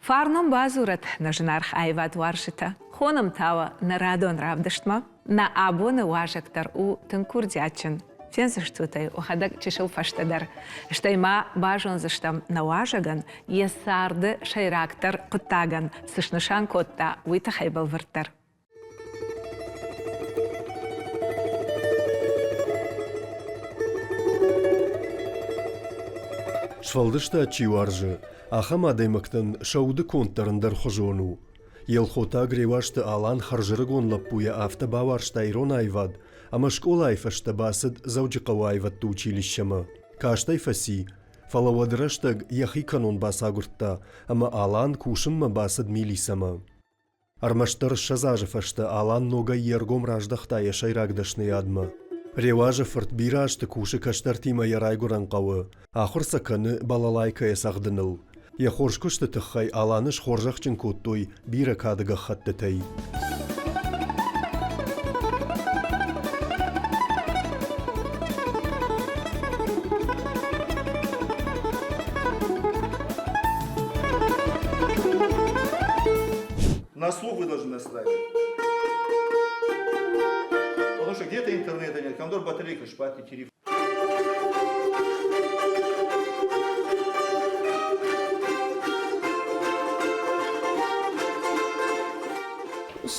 Фарнон бадзурӕд нӕ зынаргъ аивадуарзджытӕ. Хонӕм та уӕ нӕ радон равдыстмӕ. Нӕ абоны уазӕг дӕр у тынг курдиатджын. Фендзыстут ӕй уӕхӕдӕг чысыл фӕстӕдӕр. Стӕй ма базондзыстӕм нӕ уазӕгӕн йӕ царды сӕйрагдӕр хъуыддагӕн цы снысан кодта, уый тыххӕй бӕлвырддӕр. Сфӕлдыстад чи уарзы, ахӕм адӕймӕгтӕн сӕ удыконд дӕр ӕндӕрхуызон у. Елхотаг Реуазты Алан хӕрзӕрыгон лӕппуйӕ афтӕ бауарзта ирон аивад, ӕмӕ скъолайы фӕстӕ бацыд Дзӕуджыхъӕуы аивӕдты училищемӕ. Каст ӕй фӕци, фӕлӕ уӕд рӕстӕг йӕхи кӕнон бацагуырдта, ӕмӕ Алан кусынмӕ бацыд милицӕмӕ. Ӕрмӕстдӕр 20 азы фӕстӕ Алан ногӕй йе ргом раздӕхта йӕ сӕйраг дӕсныйадмӕ. Реуазы фырт бирӕ азты кусы кӕстӕртимӕ йӕ райгуырӕн хъӕуы, ахуыр сӕ кӕны балалайкӕйӕ цӕгъдыныл. Йӕ хорз куысты тыххӕй Аланы схорзӕхджын кодтой бирӕ кады гӕххӕттытӕй. На слух вы должны настраивать. Потому что где-то интернета нет, кондор батарейка шпати, телефон.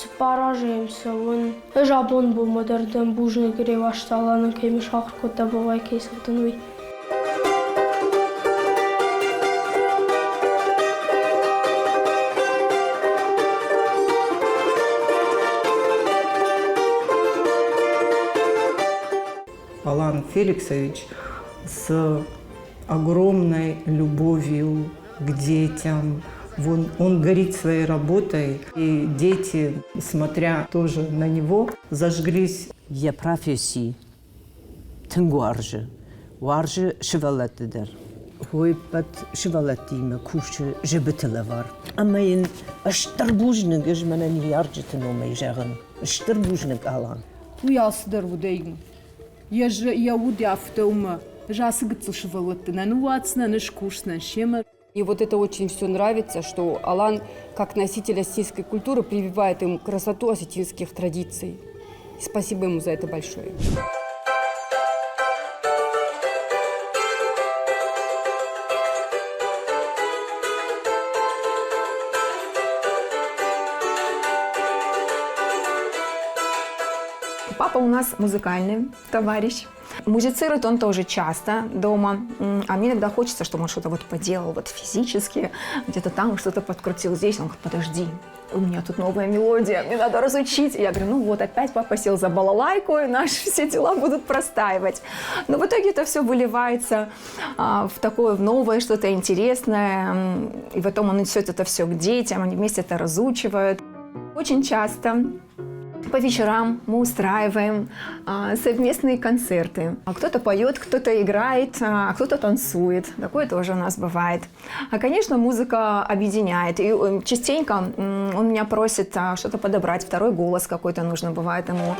Цыппар азы йӕм цӕуын. Ӕз абон бонмӕ дӕр дӕн бузныг Реуазты Аланӕн, кӕй мӕ сахуыр кодта Бовайы кӕй цӕгъдын, уый. Алан Феликсович с огромной любовью к детям. Он, он горит своей работой, и дети, смотря тоже на него, зажглись. Йӕ професси тынг уарзы. Уарзы сывӕллӕтты дӕр. Уый ӕппӕт сывӕллӕттимӕ кусы зыбыты лӕвар. Ӕмӕ йын стыр бузныг ӕз мӕнӕ ныййарджыты номӕй зӕгъын. Стыр бузныг, Алан. Уый алцыдӕр уыдӕй йӕ, йӕ уд афтӕ уымӕ. Ӕз ацы гыццыл сывӕллӕтты нӕ ныууадздзынӕн, ӕз кусдзынӕн семӕ. И вот это очень все нравится, что Алан, как носитель осетинской культуры, прививает им красоту осетинских традиций. И спасибо ему за это большое. Папа у нас музыкальный товарищ. Музицирует он тоже часто дома, а мне иногда хочется, чтобы он что-то вот поделал вот физически, где-то там что-то подкрутил здесь. Он говорит, подожди, у меня тут новая мелодия, мне надо разучить. И я говорю, ну вот опять папа сел за балалайку, и наши все дела будут простаивать. Но в итоге это все выливается в такое в новое что-то интересное, и потом он несет это все к детям, они вместе это разучивают. Очень часто по вечерам мы устраиваем совместные концерты. Кто-то поет, кто-то играет, а кто-то танцует. Такое тоже у нас бывает. А, конечно, музыка объединяет. И частенько он меня просит что-то подобрать, второй голос какой-то нужно бывает ему.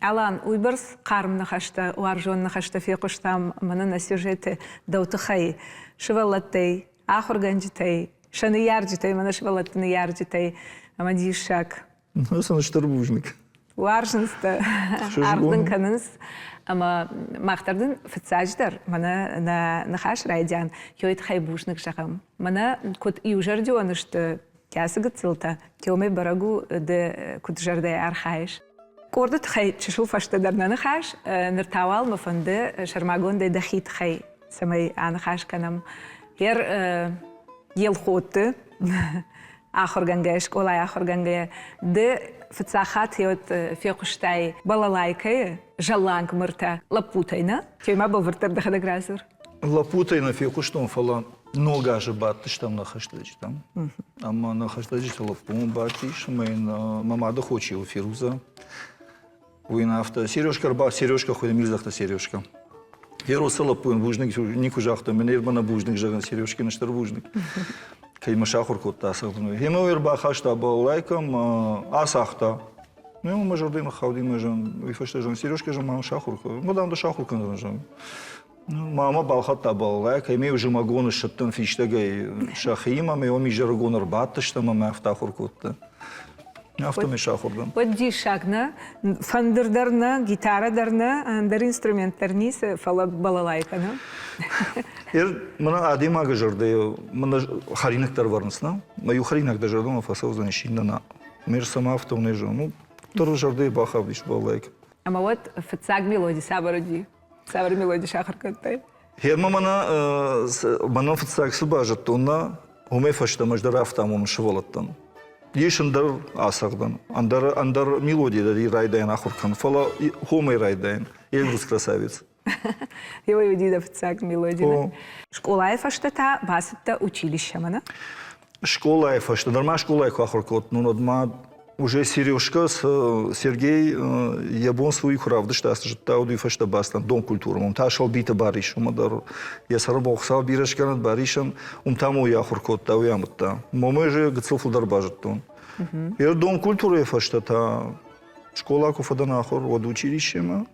Алан, уыйбӕрц хъарм ныхӕстӕ, уарзон ныхӕстӕ фехъуыстам мӕнӕ нӕ сюжеты дӕу тыххӕй, сывӕллӕттӕй, ахуыргӕнджытӕй, сӕ ныййарджытӕй, мӕнӕ сывӕллӕтты ныййарджытӕй ӕмӕ диссаг. Ну, сын стыр бузныг. Уарзынц дӕ, аргъ дын кӕнынц. Ӕмӕ мах дӕр дын фыццаджыдӕр мӕнӕ нӕ ныхас райдиан кӕй тыххӕй бузныг зӕгъӕм. Мӕнӕ куыд иузӕрдион сты кӕцы гыццылтӕ, кӕмӕй бӕрӕг у, ды куыд зӕрдӕйӕ архайыс. Къорды тыххӕй чысыл фӕстӕдӕр нӕ ныхас, ныр та уал мӕ фӕнды сӕрмагондӕй дӕхи тыххӕй, цӕмӕй аныхас кӕнӕм. Ер Елхотты ахуыргӕнгӕйӕ, скъолайы ахуыргӕнгӕйӕ, ды фыццаг хатт фехъуыстай балалайкӕйы зӕлланг мыртӕ лӕппутӕй, нӕ? Кӕй ма бӕлвырддӕр дӕхӕдӕг радзур. Лӕппутӕй нӕ фехъуыстон, фӕлӕ ног азы бадтыстӕм нӕ хӕстӕджытӕм. Ӕмӕ нӕ хӕстӕджыты лӕппумӕ бадтис, ӕмӕ йын мӕ мады хо чи у, Фируза, уый йын афтӕ, Сережка ӕрба, Сережка хуыйны, Мирзахты Сережка. Еросы лӕппуйӕн бузныг никуы загъта, мӕнӕ мӕнӕ бузныг зӕгъын, Сережкин стыр бузныг. Кӕй мӕ сахуыр кодта цӕгъдын. Гъемӕ уый ӕрбахаста балалайкӕм, ацагъта. Ну, мӕ зӕрдӕ ныххауди, мӕ зӕгъын, уый фӕстӕ зӕгъын, Сережкӕ, зӕгъын, мӕ сахуыр кодта. Мӕ дам дӕ сахуыр кӕндзӕн, зӕгъын. Мама балхӕдта балалайкӕ, ӕмӕ зымӕгон ссыдтӕн фистӕгӕй сӕхимӕ, ӕмӕ уым изӕрыгон ӕрбадтыстӕм ӕмӕ афтӕ ахуыр кодта. Афтӕмӕй сахуыр дӕн. Уӕд диссаг нӕ, фӕндыр дӕр нӕ, гитарӕ дӕр нӕ, ӕндӕр инструмент дӕр ницы, фӕлӕ балалайкӕ нӕ. Мӕнӕ адӕймагы зӕрдӕйы мӕнӕ хӕринаг дӕр вӕрынц, нӕ? Мӕ иу хӕринаг дӕ зӕрдӕмӕ фӕцӕудзӕнис, иннӕ нӕ. Ме рцӕмӕ афтӕ не зоны. Ну, дӕр зӕрдӕйы бахаудис балалайкӕ. Ӕмӕ уӕд фыццаг мелоди цавӕр уыди? Цавӕр мелоди сахуыр кодтай? Гъемӕ мӕнӕ мӕнӕ фыццаг цы базыдтон, нӕ, уымӕй фӕстӕмӕ ӕз дӕр афтӕ амонын сывӕллӕттӕн. Ис ӕндӕр ацӕгъдӕн, ӕндӕр, ӕндӕр мелодия дӕр райдайӕн ахуыр кӕн, фӕлӕ хомӕй райдайӕн. Эльбрус красавец. Его уыди дӕ фыццаг мелоди. Скъолайы фӕстӕ та бацыдтӕ училищемӕ, нӕ? Скъолайы фӕстӕ, нырма скъолайы куы ахуыр кодтон, уӕд ма уже Сережка, Сергей йӕ бон цы уый куы равдыста, цы зыдта, уый фӕстӕ бацыдтӕн дом культурӕмӕ. Уым та Сӕлбиты Барис, уымӕ дӕр йӕ сӕры бон Хуыцау бирӕ скӕнӕд Барисӕн, уым та мӕ уый ахуыр кодта, уый амыдта. Мӕ уже гыццыл фылдӕр базыдтон. Йӕ дом культурӕйы фӕстӕ та скъола куы фӕдӕн ахуыр, уӕд училищемӕ.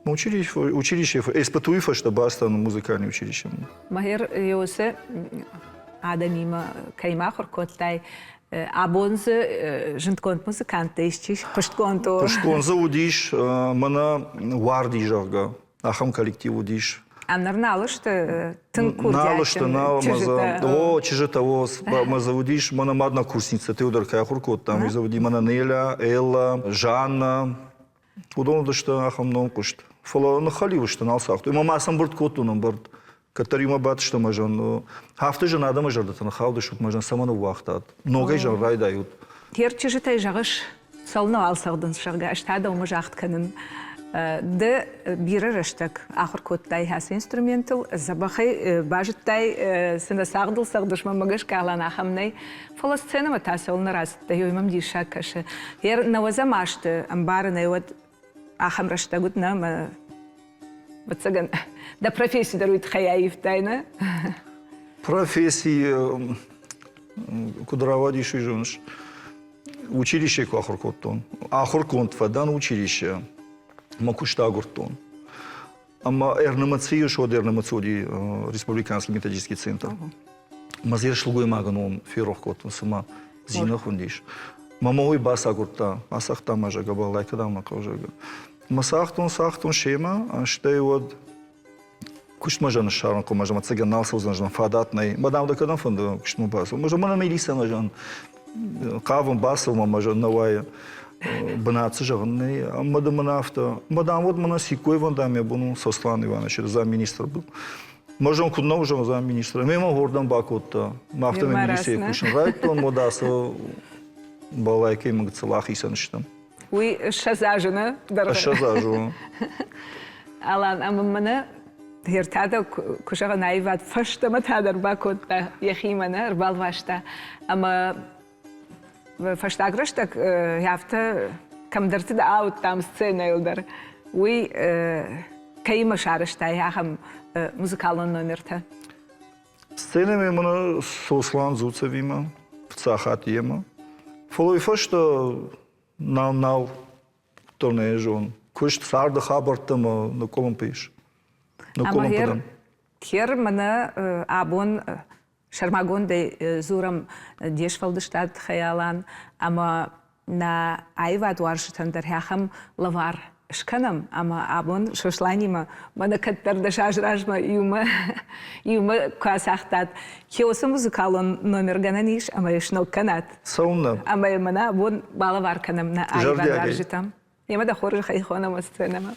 Училище, СПТУ-йы фӕстӕ бацыдтӕн музыкальный училищемӕ. Махер Иосе адӕмимӕ кӕй ма ахуыр кодтай, абон дзы зындгонд музыканттӕ исчи хъуыстгонд у? Хъуыстгонд дзы уыдис, мӕнӕ Уарди, зӕгъгӕ, ахӕм коллектив уыдис. А ныр нал сты тынг курдиатджын Нал сты, нал, чызджытӕ? О, чызджытӕ, о, мӕ дзы уыдис, мӕнӕ мад однокурсницӕ, дӕр кӕй ахуыр кодтам, уый дзы уыди мӕнӕ Неля, Элла, Жанна, Уыдон уыдысты ахӕм ном хъуыст. Фӕлӕ ныххӕлиу сты, нал цагътой. Ӕмӕ ма сӕ ӕмбырд кодтон ӕмбырд. Кӕддӕр иумӕ бадтыстӕм ӕмӕ зӕгъын, афтӕ зын адӕмы зӕрдӕты ныххаудыстут ӕмӕ зӕгъын, цӕмӕн ныууагътат? Ногӕй зӕгъын райдайут. Тер чызджытӕй зӕгъыс, цӕуылнӕуал цӕгъдынц, зӕгъгӕ, ӕз та дӕумӕ загъд кӕнын. Ды бирӕ рӕстӕг ахуыр кодтай ацы инструментыл, дзӕбӕхӕй базыдтай, цы нӕ цагъдыл цӕгъдыс, мӕнмӕ гӕсгӕ алан ахӕм нӕй. Фӕлӕ сценӕмӕ та цӕуылнӕ рацыдтӕ, уый мӕм диссаг кӕсы. Йе нӕуӕдзӕм азты ӕмбарынӕй уӕд ахӕм рӕстӕг уыд, нӕ, ӕмӕ ӕвӕццӕгӕн, дӕ професси дӕр уый тыххӕй аивтай, нӕ? Професси куыд рауадис, уый зоныс. Училище куы ахуыр кодтон, ахуыргонд фӕдӕн училище, мӕ куыст агуырдтон. Ӕмӕ РНМЦ-йы уӕд РНМЦ уыди республиканский методический центр. Мӕ дзы сылгоймагы ном ферох кодтон, цыма Зина хуындис. Мӕ уый бацагуырдта, ацагъта мӕ, зӕгъгӕ, баллайкӕ дам мӕ хъӕуы, зӕгъгӕ. Мӕ цагътон, цагътон семӕ, стӕй уӕд куыстмӕ зӕн ссарын хъуымӕ, зӕгъ, ӕцӕгӕн нал цӕудзӕн, зӕгъ, фадат нӕй. Мӕ дам дӕ кӕдӕм фӕнды куыстмӕ бацӕуын? Мӕ зӕгъ, мӕнӕ милицӕмӕ зӕгъын, хъавын бацӕуынмӕ, мӕ зӕгъ, нӕ уайы. Бынат цы зӕгъын нӕй. Ӕмӕ дын мын афтӕ, мӕ дам, уӕд мӕнӕ Сиккоевӕн дам йӕ бон у, Сослан Иванович, замминистр был. Мӕ зон куыд нӕ уызӕн замминистр. Ӕмӕ мӕ гордӕм бакодта. Мӕ афтӕмӕй милицийы кусын райдыдтон, уӕд ацы балайкӕй мын гыццыл ахицӕн стӕм. Уый 20 азы нӕ дӕргъы? 20 азы у. Алан, ӕмӕ мӕнӕ ӕртӕ дӕр куы зӕгъын аивад фӕстӕмӕ та дӕр бакодта йӕхимӕ нӕ ӕрбалвӕста. Ӕмӕ фӕстаг рӕстӕг афтӕ кӕмдӕрты дӕ ауыдтам сценӕйыл дӕр. Уый кӕимӕ сарӕзтай ахӕм музыкалон номертӕ? Сценӕмӕ мын Сослан Зуцевимӕ, фыццаг хатт йемӕ. Фӕлӕ уый фӕстӕ нал нал куыддӕр нӕ зон. Куыст, царды хабӕрттӕ мӕ ныкъкъуылымпы ис. Ныкъкъуылымпы дӕн. Хер мӕнӕ абон сӕрмагондӕй дзурӕм де сфӕлдыстад Хӕлан ӕмӕ нӕ аивадуарзджытӕн дӕр ахӕм лӕвар скӕнӕм ӕмӕ абон Сосланимӕ мӕнӕ кӕддӕр 10 азы размӕ иумӕ иумӕ куы ацагътат, Хеосы музыкалон номер гӕнӕн ис ӕмӕ йӕ сног кӕнат. Цӕуылнӕ? Ӕмӕ мӕнӕ абон балӕвар кӕнӕм нӕ аивадуарзджытӕм. Немӕ дӕ хорзӕхӕй хонӕм сценӕмӕ.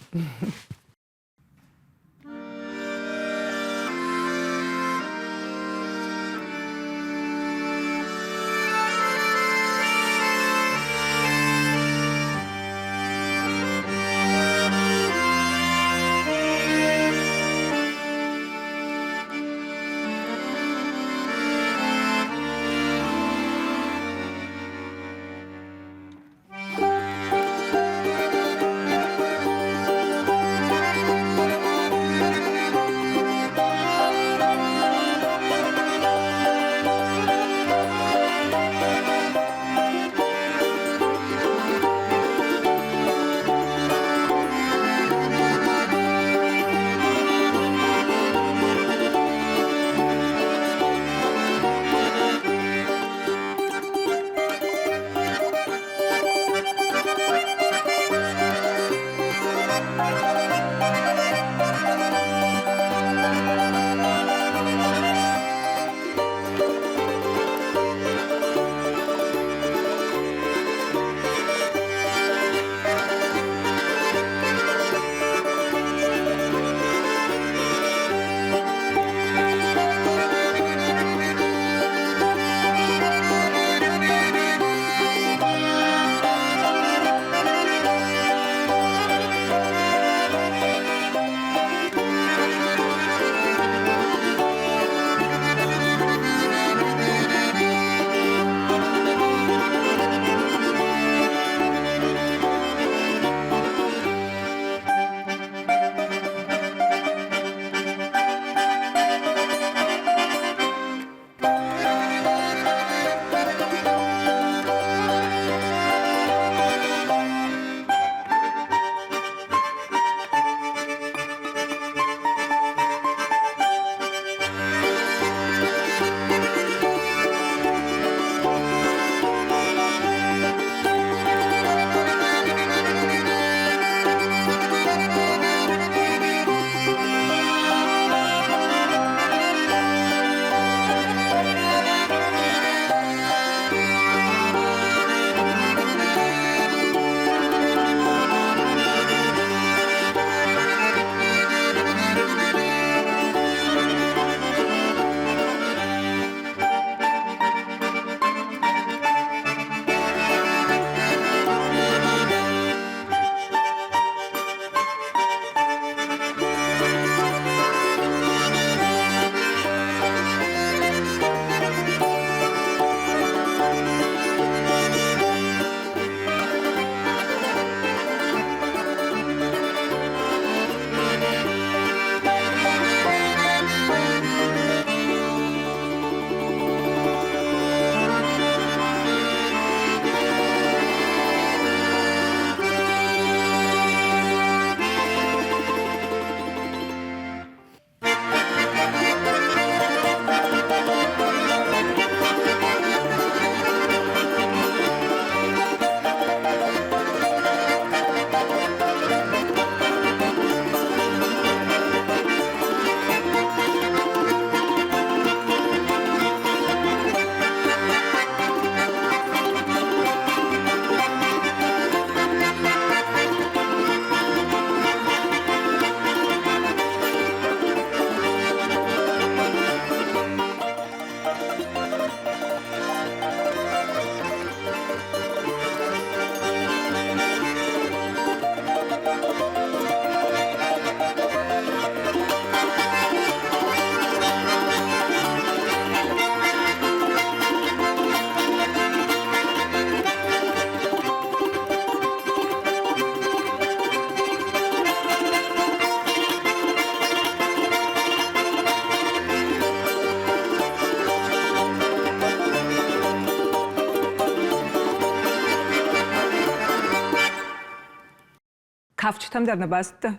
Кафджытӕм дӕр нӕ бацыдтӕ?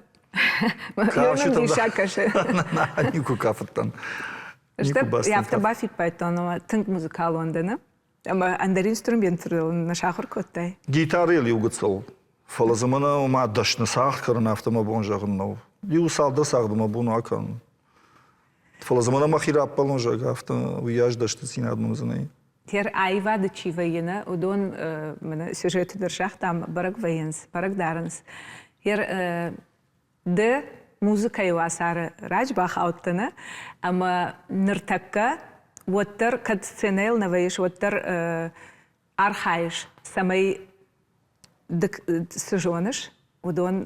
Кафджытӕм диссаг кӕсы. Никуы кафыдтӕн. Стӕй афтӕ бафиппайдтон, ӕмӕ тынг музыкалон дӕ, нӕ? Ӕмӕ ӕндӕр инструментыл нӕ сахуыр кодтай? Гитарӕйыл иу гыццыл, фӕлӕ дзы мӕнӕ ома дӕсны цагъд кӕнын афтӕ мӕ бон зӕгъын нӕу. Иу цалдӕр цагъды мӕ бон акӕнын. Фӕлӕ дзы мӕнӕ мӕхи раппӕлон, зӕгъгӕ, афтӕ уыйас дӕсныдзинад мӕм дзы нӕй. Тер аивады чи вӕййы, нӕ, уыдон мӕнӕ сюжеты дӕр загътам, бӕрӕг вӕййынц, бӕрӕг дарынц. Ер ды музыкӕйы уацары раджы бахаудтӕ, нӕ? Ӕмӕ ныртӕккӕ уӕддӕр, кӕд сценӕйыл нӕ вӕййыс, уӕддӕр архайыс, цӕмӕй ды цы зоныс, уыдон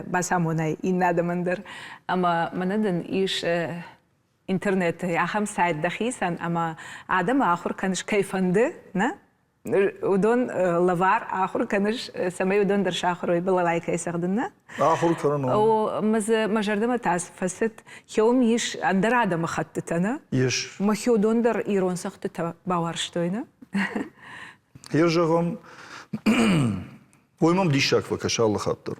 бацамонай иннӕ адӕмӕн дӕр. Ӕмӕ мӕнӕ дын ис интернеты ахӕм сайт дӕхицӕн ӕмӕ адӕмы ахуыр кӕныс кӕй фӕнды, нӕ? Уыдон лӕвар ахуыр кӕныс, цӕмӕй уыдон дӕр сахуыр уой балалайкӕйы цӕгъдын, нӕ? Ахуыр кӕнын. О, мӕ зӕрдӕмӕ та фӕцыд, хеум ис ӕндӕр адӕмы хӕттытӕ, нӕ? Ис. Мӕ хеудон дӕр ирон цӕгъдтытӕ бауарзтой, нӕ? Йе зӕгъӕм, уый мӕм диссаг фӕкӕсы алы хатт дӕр.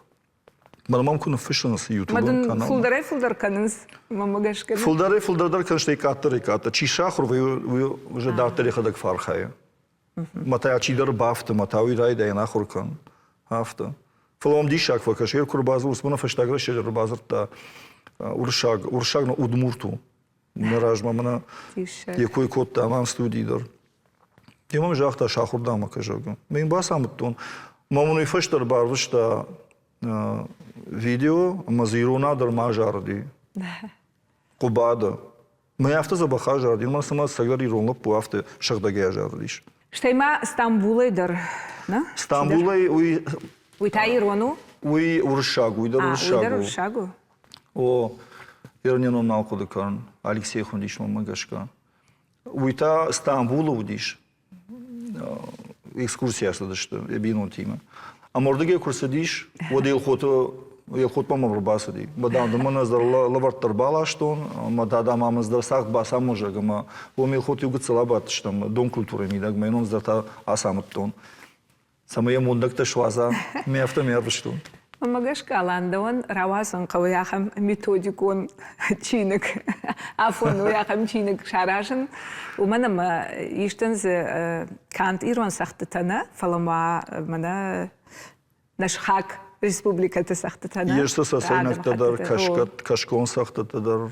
Мӕн мӕм куы ныффыссынц YouTube-ы канал. Фылдӕрӕй фылдӕр кӕнынц, мӕнмӕ гӕсгӕ. Фылдӕрӕй фылдӕр дӕр кӕнынц, стӕй къаддӕрӕй къаддӕр. Чи сахуыр вӕййы, уый уже дарддӕр йӕхӕдӕг фӕархайы. Мӕ та чидӕр бафты, мӕ та уый райдайӕн ахуыр кӕн. Афтӕ. Фӕлӕ мӕм диссаг фӕкӕсы, куы ӕрбадзурынц, мӕнӕ фӕстаг рӕстӕджы ӕрбадзырдта уырыссаг, уырыссаг удмурт у. Мӕ размӕ мӕнӕ йӕ кой кодта мӕм студийы дӕр. Йе мӕм загъта, сахуыр дам кӕ, зӕгъгӕ. Мӕ йын бацамыдтон. Мӕ мын уый фӕстӕ ӕрбарвыста видео, ӕмӕ дзы ирон дӕр ма зарыди. Хъуыбады. Мӕ афтӕ дзӕбӕх азарыди, мӕ цыма ӕцӕгдӕр ирон лӕппу афтӕ сыгъдӕгӕй азарыдис. Стӕй ма Стамбулӕй дӕр, нӕ? Стамбулӕй уый... Уый та ирон у? Уый уырыссаг, уый дӕр уырыссаг у. Уый дӕр уырыссаг у? О, йе ном нал хъуыды кӕнын, Алексей хуындис мӕнмӕ гӕсгӕ. Уый та Стамбулы уыдис, экскурсийӕ цыдысты йӕ бинонтимӕ. Ӕмӕ уырдыгӕй куы рцыдис, уӕд Елхоты Елхотмӕ мӕм ӕрбацыди. Мӕ дам, мӕн ӕз дӕр лӕвӕрттӕ ӕрбаластон, мӕ дада ма мын дӕр цагъд бацамон, зӕгъ, ӕмӕ уым Елхоты иу гыццыл абадтыстӕм дон культурӕйы мидӕг, мӕ ном дӕр та ацамыдтон. цӕмӕй йӕ мондӕгтӕ суадза, ме афтӕ ме ӕрвыстон. Мӕнмӕ гӕсгӕ, Алан, дӕуӕн рауадзын хъӕуы ахӕм методикон чиныг, афон у ахӕм чиныг саразын, уымӕн ӕмӕ истын дзы канд ирон цӕгъдтытӕ нӕ, фӕлӕ ма мӕнӕ нӕ сыхаг республикӕты цӕгъдтытӕ нӕ. Ес цӕцӕйнӕгтӕ дӕр, кӕсгон цӕгъдтытӕ дӕр.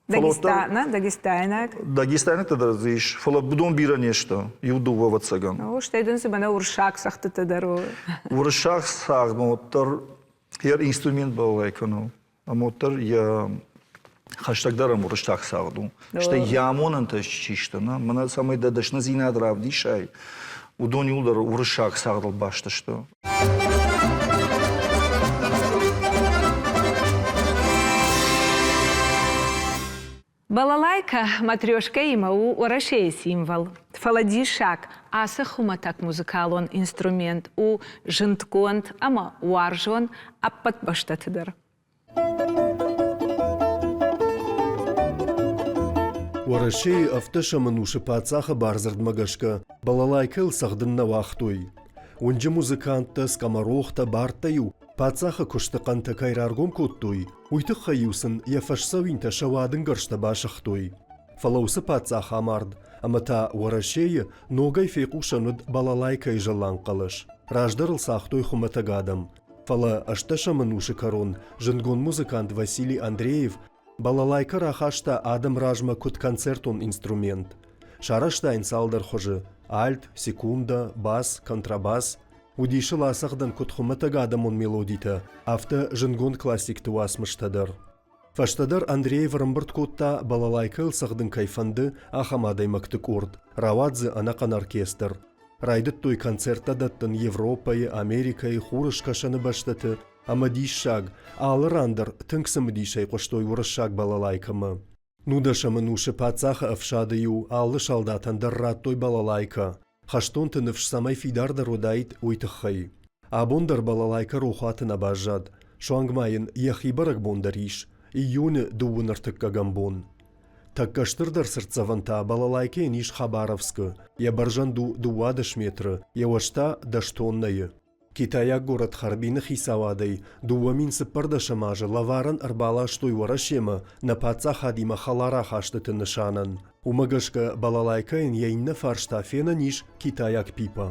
Дагестана, дагестайнаг. Дагестайнӕгтӕ дӕр дзы ис, фӕлӕ уыдон бирӕ не сты, иу-дыууӕ ӕвӕццӕгӕн. О, стӕй дын цы мӕнӕ уырыссаг цӕгъдтытӕ дӕр у. Уырыссаг цагъдмӕ уӕддӕр йӕ инструмент балалай кӕны, ӕмӕ уӕддӕр йӕ хӕстӕгдӕр ӕм уырыссаг цагъд у. Стӕй йӕ амонӕнтӕ чи сты, нӕ, мӕнӕ цӕмӕй дӕ дӕсныдзинад равдисай, уыдон иуылдӕр уырыссаг цагъдыл баст сты. Балалайкӕ матрешкӕимӕ у Уӕрӕсейы символ. Фӕлӕ диссаг, ацы хуымӕтӕг музыкалон инструмент у зындгонд ӕмӕ уарзон ӕппӕт бӕстӕты дӕр. Уӕрӕсейы ӕвддӕсӕм ӕнусы паддзахы бардзырдмӕ гӕсгӕ балалайкӕйыл цӕгъдын нӕ уагътой. Уынджы музыканттӕ, скъаморохтӕ, бардтӕ-иу паддзахы куысты хъӕнтӕ кӕй раргом кодтой, уый тыххӕй-иу сын йӕ фӕсдзӕуинтӕ сӕ уадынгӕрзтӕ басыгътой. Фӕлӕ уыцы паддзах амард, ӕмӕ та Уӕрӕсейы ногӕй фехъусӕн уыд балалайкӕйы зӕлланг хъӕлӕс. Раздӕр ыл цагътой хуымӕтӕг адӕм. Фӕлӕ ӕстдӕсӕм ӕнусы кӕрон зындгонд музыкант Василий Андреев балалайкӕ рахаста адӕм размӕ куыд концертон инструмент. Сарӕзта йын цалдӕр хуызы – альт, секунда, бас, контрабас. Уыдис ыл ацӕгъдӕн куыд хуымӕтӕг адӕмон мелодитӕ, афтӕ зындгонд классикты уацмыстӕ дӕр. Фӕстӕдӕр Андреев ӕрӕмбырд кодта, балалайкӕйыл цӕгъдын кӕй фӕнды, ахӕм адӕймӕгты къорд, рауад дзы ӕнӕхъӕн оркестр. Райдыдтой концерттӕ дӕттын Европӕйы, Америкӕйы, Хурыскӕсӕны бӕстӕты ӕмӕ диссаг, алы ран дӕр тынг цымыдисӕй хъуыстой уырыссаг балалайкӕмӕ. Нудӕсӕм ӕнусы паддзахы ӕфсады-иу алы салдатӕн дӕр радтой балалайкӕ, хӕстонты ныфс цӕмӕй фидардӕр уыдаид, уый тыххӕй. Абон дӕр балалайкӕ рохуаты нӕ баззад, суанг ма йын йӕхи бӕрӕгбон дӕр ис, июны дыууын ӕртыккӕгӕм бон. Тӕккӕ стырдӕр цыртдзӕвӕн та балалайкӕйӕн ис Хабаровскы, йӕ бӕрзӕнд у 12 метры, йӕ уӕз та дӕс тоннӕйы. Китайаг горӕт Харбины хицауадӕй 2014 азы лӕварӕн ӕрбаластой Уӕрӕсемӕ нӕ паддзахадимӕ хӕлар ахастыты нысанӕн. Уымӕ гӕсгӕ балалайкӕйӕн йӕ иннӕ фарс та фенӕн ис китайаг пипа.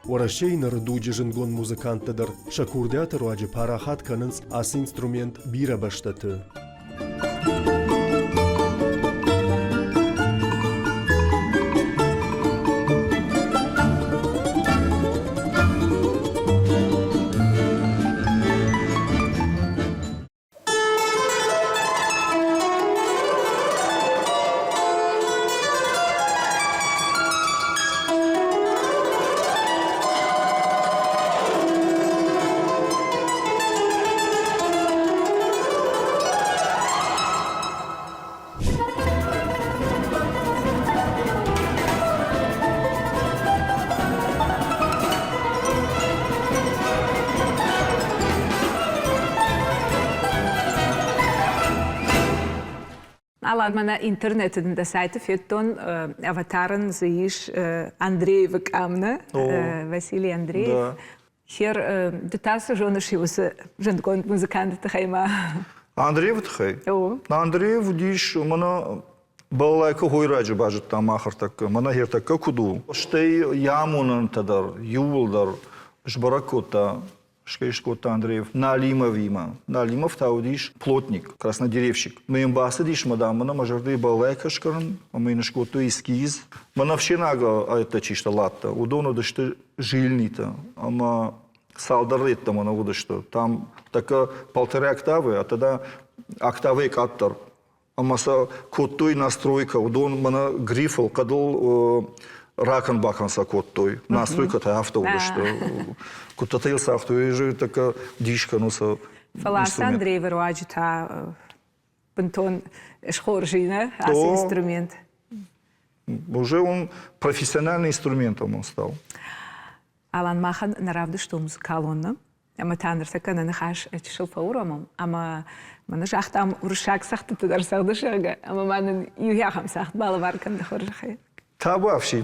Уӕрӕсейы ныры дуджы зындгонд музыканттӕ дӕр сӕ курдиаты руаджы парахат кӕнынц ацы инструмент бирӕ бӕстӕты. Алан, мӕнӕ интернеты дын дӕ сайты федтон, аватарӕн дзы ис Андреевы къам, нӕ? Василий Андреев. Хер, ды та цы зоныс уыцы зындгонд музыканты тыххӕй ма? Андреевы тыххӕй? Андреев уыдис, мӕнӕ балалайкӕ хойраджы базыдтам мах ӕртӕккӕ, мӕнӕ ӕртӕккӕ куыд у. Стӕй йӕ амонӕнтӕ дӕр иууылдӕр сбӕрӕг кодта, скодта Андреев Налимовимӕ. Налимов та уыдис плотник, краснодеревщик. Мӕ йын бацыдис, мӕ дам, мӕнӕ мӕ зӕрдӕйы балалайкӕ скӕнын, ӕмӕ йын скодтой эскиз. Мӕнӕ ӕфсенаг ӕддӕ чи сты латтӕ, уыдон уыдысты жильнитӕ ӕмӕ цалдӕр йеддӕмӕ нӕ уыдысты. Там тӕккӕ полторы октавы, а тогда октавӕй къаддӕр. Ӕмӕ сӕ кодтой настройкӕ, уыдон мӕнӕ грифыл, хъӕдыл ракӕн-бакӕн сӕ кодтой. Настройкӕтӕ афтӕ уыдысты. Куыдтӕ йыл цагътой, тӕккӕ дис кӕну сӕ. Фӕлӕ ацы Андреевы руаджы та бынтон схорз и, нӕ, ацы инструмент. Уже он профессиональный инструментом он стал. Алан, махӕн нӕ равдыстон музыкалон, ӕмӕ та ныртӕккӕ нӕ ныхас чысыл фӕуромӕм, ӕмӕ мӕнӕ загътам уырыссаг цӕгъдтыты дӕр цӕгъды, зӕгъгӕ, ӕмӕ ма нын иу ахӕм цагъд балӕвар кӕн дӕ хорзӕхӕй. Табуафси.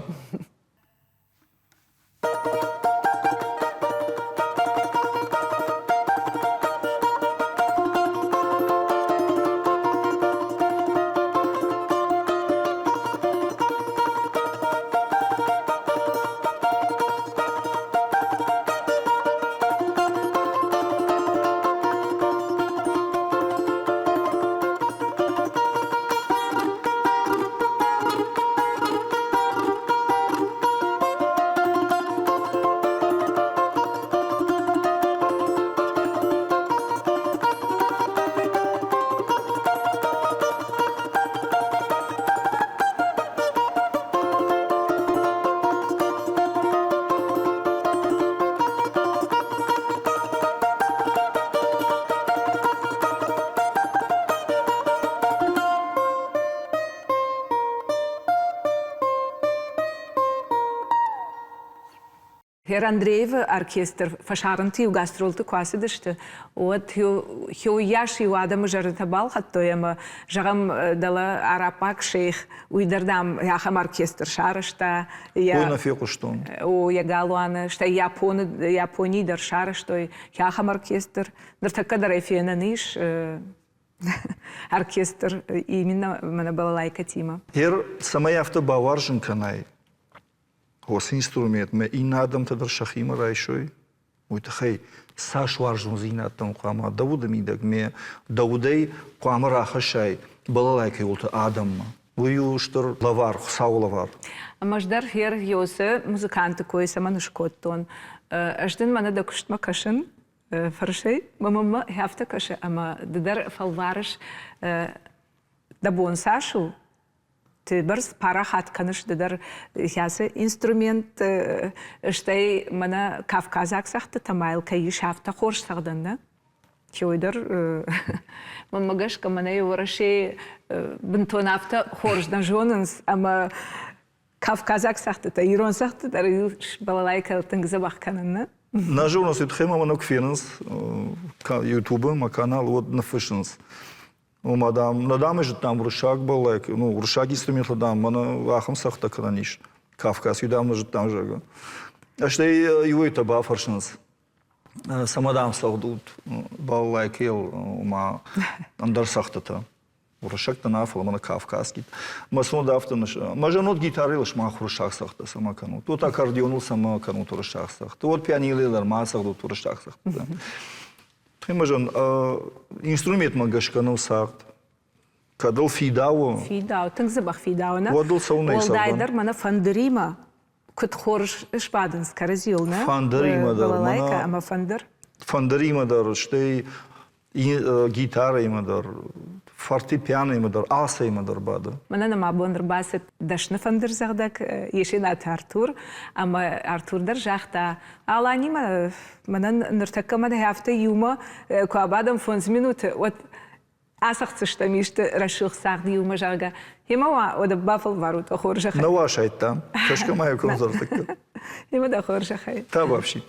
Пьер Андреевы оркестр фӕсарӕнты-иу гастролты куы ацыдысты, уӕд хеуыйас-иу адӕмы зӕрдӕтӕ балхӕдтой ӕмӕ, зӕгъӕм, дӕлӕ араббаг шейх, уый дӕр, дам, ахӕм оркестр сарӕзта. Уый нӕ фехъуыстон. О, йӕ галуаны, стӕй Японы, Японийы дӕр сарӕзтой ахӕм оркестр. Ныртӕккӕ дӕр ӕй фенӕн ис оркестр именно мӕнӕ балалайкӕтимӕ. Гьер цӕмӕй афтӕ бауарзын кӕнай, Уыцы инструментмӕ иннӕ адӕмтӕ дӕр сӕхимӕ райсой, уый тыххӕй цас уарзондзинӕдтӕм хъуамӕ дӕ уды мидӕг ме дӕ удӕй хъуамӕ рахӕссай балалайкӕйы уылты адӕммӕ. Уый у стыр лӕвар, Хуыцауы лӕвар. Ӕмӕ ӕз дӕр Хер Йосы музыканты кой цӕмӕн скодтон? Ӕз дын мӕнӕ дӕ куыстмӕ кӕсын фӕрсӕй, мӕ мӕнмӕ афтӕ кӕсы, ӕмӕ ды дӕр фӕлварыс дӕ бон цас у, Ты бӕрц парахат кӕныс ды дӕр кӕцы инструмент, стӕй мӕнӕ кавказаг цӕгъдтытӕ ма йыл кӕй ис, афтӕ хорз цӕгъдӕн, нӕ? Чойдӕр мӕнмӕ гӕсгӕ мӕнӕ Уӕрӕсейы бынтон афтӕ хорз нӕ зонынц, ӕмӕ кавказаг цӕгъдтытӕ, ирон цӕгъдтытӕ дӕр балалайкӕйыл тынг дзӕбӕх кӕнын, нӕ? Нӕ зонынц, уый тыххӕй ма мӕ куы фенынц Ютубы мӕ канал, уӕд ныффыссынц. Ома, дам, нӕ дам зыдтам уырыссаг балалайкӕ, ну, уырыссаг инструменттӕ, дам, мӕнӕ ахӕм цӕгъдтӕ кӕнӕн ис. Кавказ, дам, нӕ зыдтам, зӕгъгӕ. Стӕй иуӕйтӕ бафӕрсынц. Цӕмӕ дам цӕгъдут балалайкӕйыл, ома ӕндӕр цӕгъдтытӕ. Уырыссӕгтӕ нӕ, фӕлӕ мӕнӕ кавказский. Мӕ сон афтӕ мӕ зӕнот гитарӕйыл сымах уырыссаг цӕгъдтӕ цӕмӕ кӕнут, уӕд аккордеоныл цӕмӕ кӕнут уырыссаг цӕгъдтӕ, уӕд пианилыл дӕр ма цӕгъдут уырыссаг цӕгъдтӕ. Мӕ зӕн инструментмӕ гӕсгӕ нӕу цагъд. Кӕд ыл фидауы. Фидауы, тынг дзӕбӕх фидауы, нӕ? Уӕд ыл цӕуынӕй Уӕлдайдӕр мӕнӕ фӕндыримӕ куыд хорз сбадынц кӕрӕдзийыл, нӕ? Фӕндыримӕ дӕр. Балалайкӕ ӕмӕ фӕндыр. Фӕндыримӕ дӕр, стӕй гитарӕимӕ дӕр, фортепианоимӕ дӕр, алцӕимӕ дӕр бады. Мӕнӕ нӕм абон ӕрбацыд дӕсны фӕндырдзӕгъдӕг Есенаты Артур, ӕмӕ Артур дӕр загъта, Аланимӕ мӕнӕн ныртӕккӕ мӕнӕ афтӕ иумӕ куы абадӕм фондз минуты, уӕд ацӕгъддзыстӕм исты рӕсугъд цагъд иумӕ, зӕгъгӕ. Емӕ уа, уӕдӕ бафӕлварут хорзӕхӕй. Нӕ уасайдта. Кӕсгӕ ма йӕ кӕм Емӕ дӕ хорзӕхӕй. Табуафси.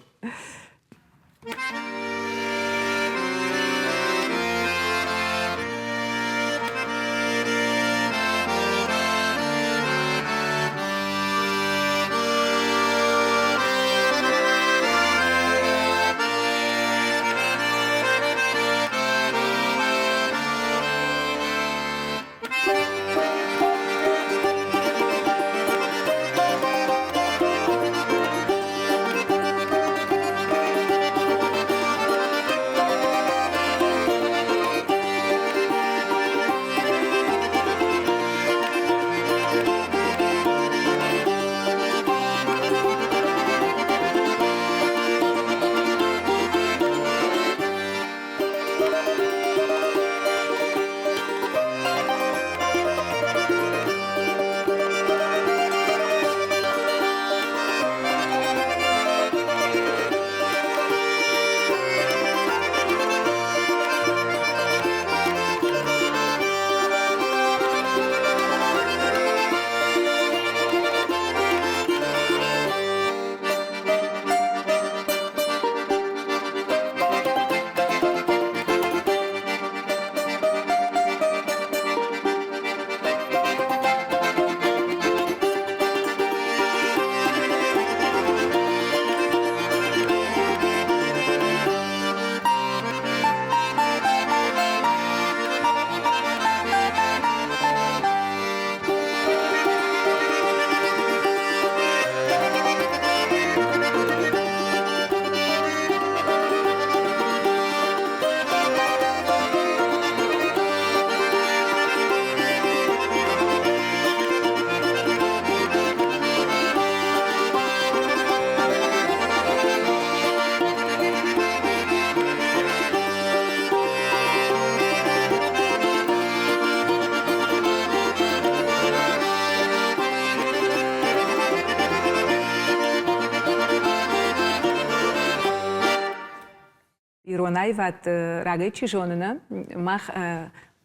Ирон аивад рагӕй чи зоны, нӕ мах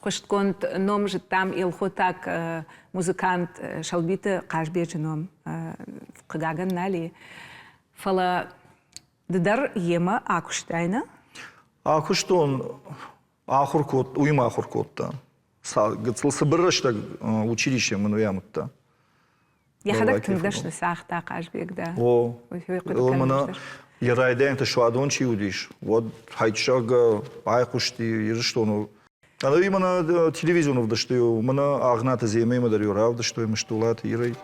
хъуыстгонд ном зыдтам елхотаг музыкант Шалбиты Хъазбеджы ном. Хъыгагӕн нал и. Фӕлӕ ды дӕр йемӕ акуыстай, нӕ? Акуыстон, ахуыр код, уыимӕ ахуыр кодта. Гыццыл цыбыр рӕстӕг училище мын уый амыдта. Йӕхӕдӕг тынг дӕсны цагъта Хъазбег дӕ. О, мӕнӕ йӕ райдайӕнты суадон чи уыдис, уӕд хайчсаг айхъуысти Ирыстоны. Ӕнӕуи мӕнӕ телевизионы ӕвдыстой, мӕнӕ Агънаты Земӕимӕ дӕр-иу равдыстой Мыстулаты Ирӕй.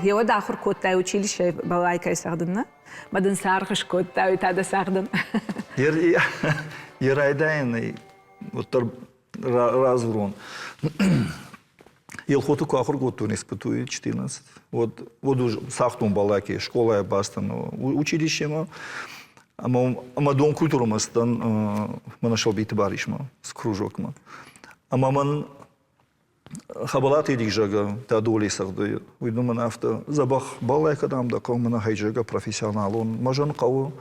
Гъеуӕд ахуыр кодтай училищейы балалайкӕйы цӕгъдынмӕ? Мӕ дын цы аргъ скодта, уый та дӕ цӕгъдын. Йӕ райдайӕнӕй уӕддӕр радзурон. Елхоты куы ахуыр кодтон СПТУ-йы 14, уӕд уӕд цагътон балалайкӕйы скъолайы бацыдтӕн училищемӕ ӕмӕ ӕмӕ дон культурӕмӕ цыдтӕн мӕнӕ Сӕлбиты Барисмӕ кружокмӕ. Ӕмӕ мӕн Хӕбӕлаты Эдик, зӕгъгӕ, доли цӕгъды, уый дын мын афтӕ дзӕбӕх баллайкӕ, дам, дӕ хъӕуы мӕнӕ зӕгъгӕ, профессионалон, мӕ зӕн хъӕуы.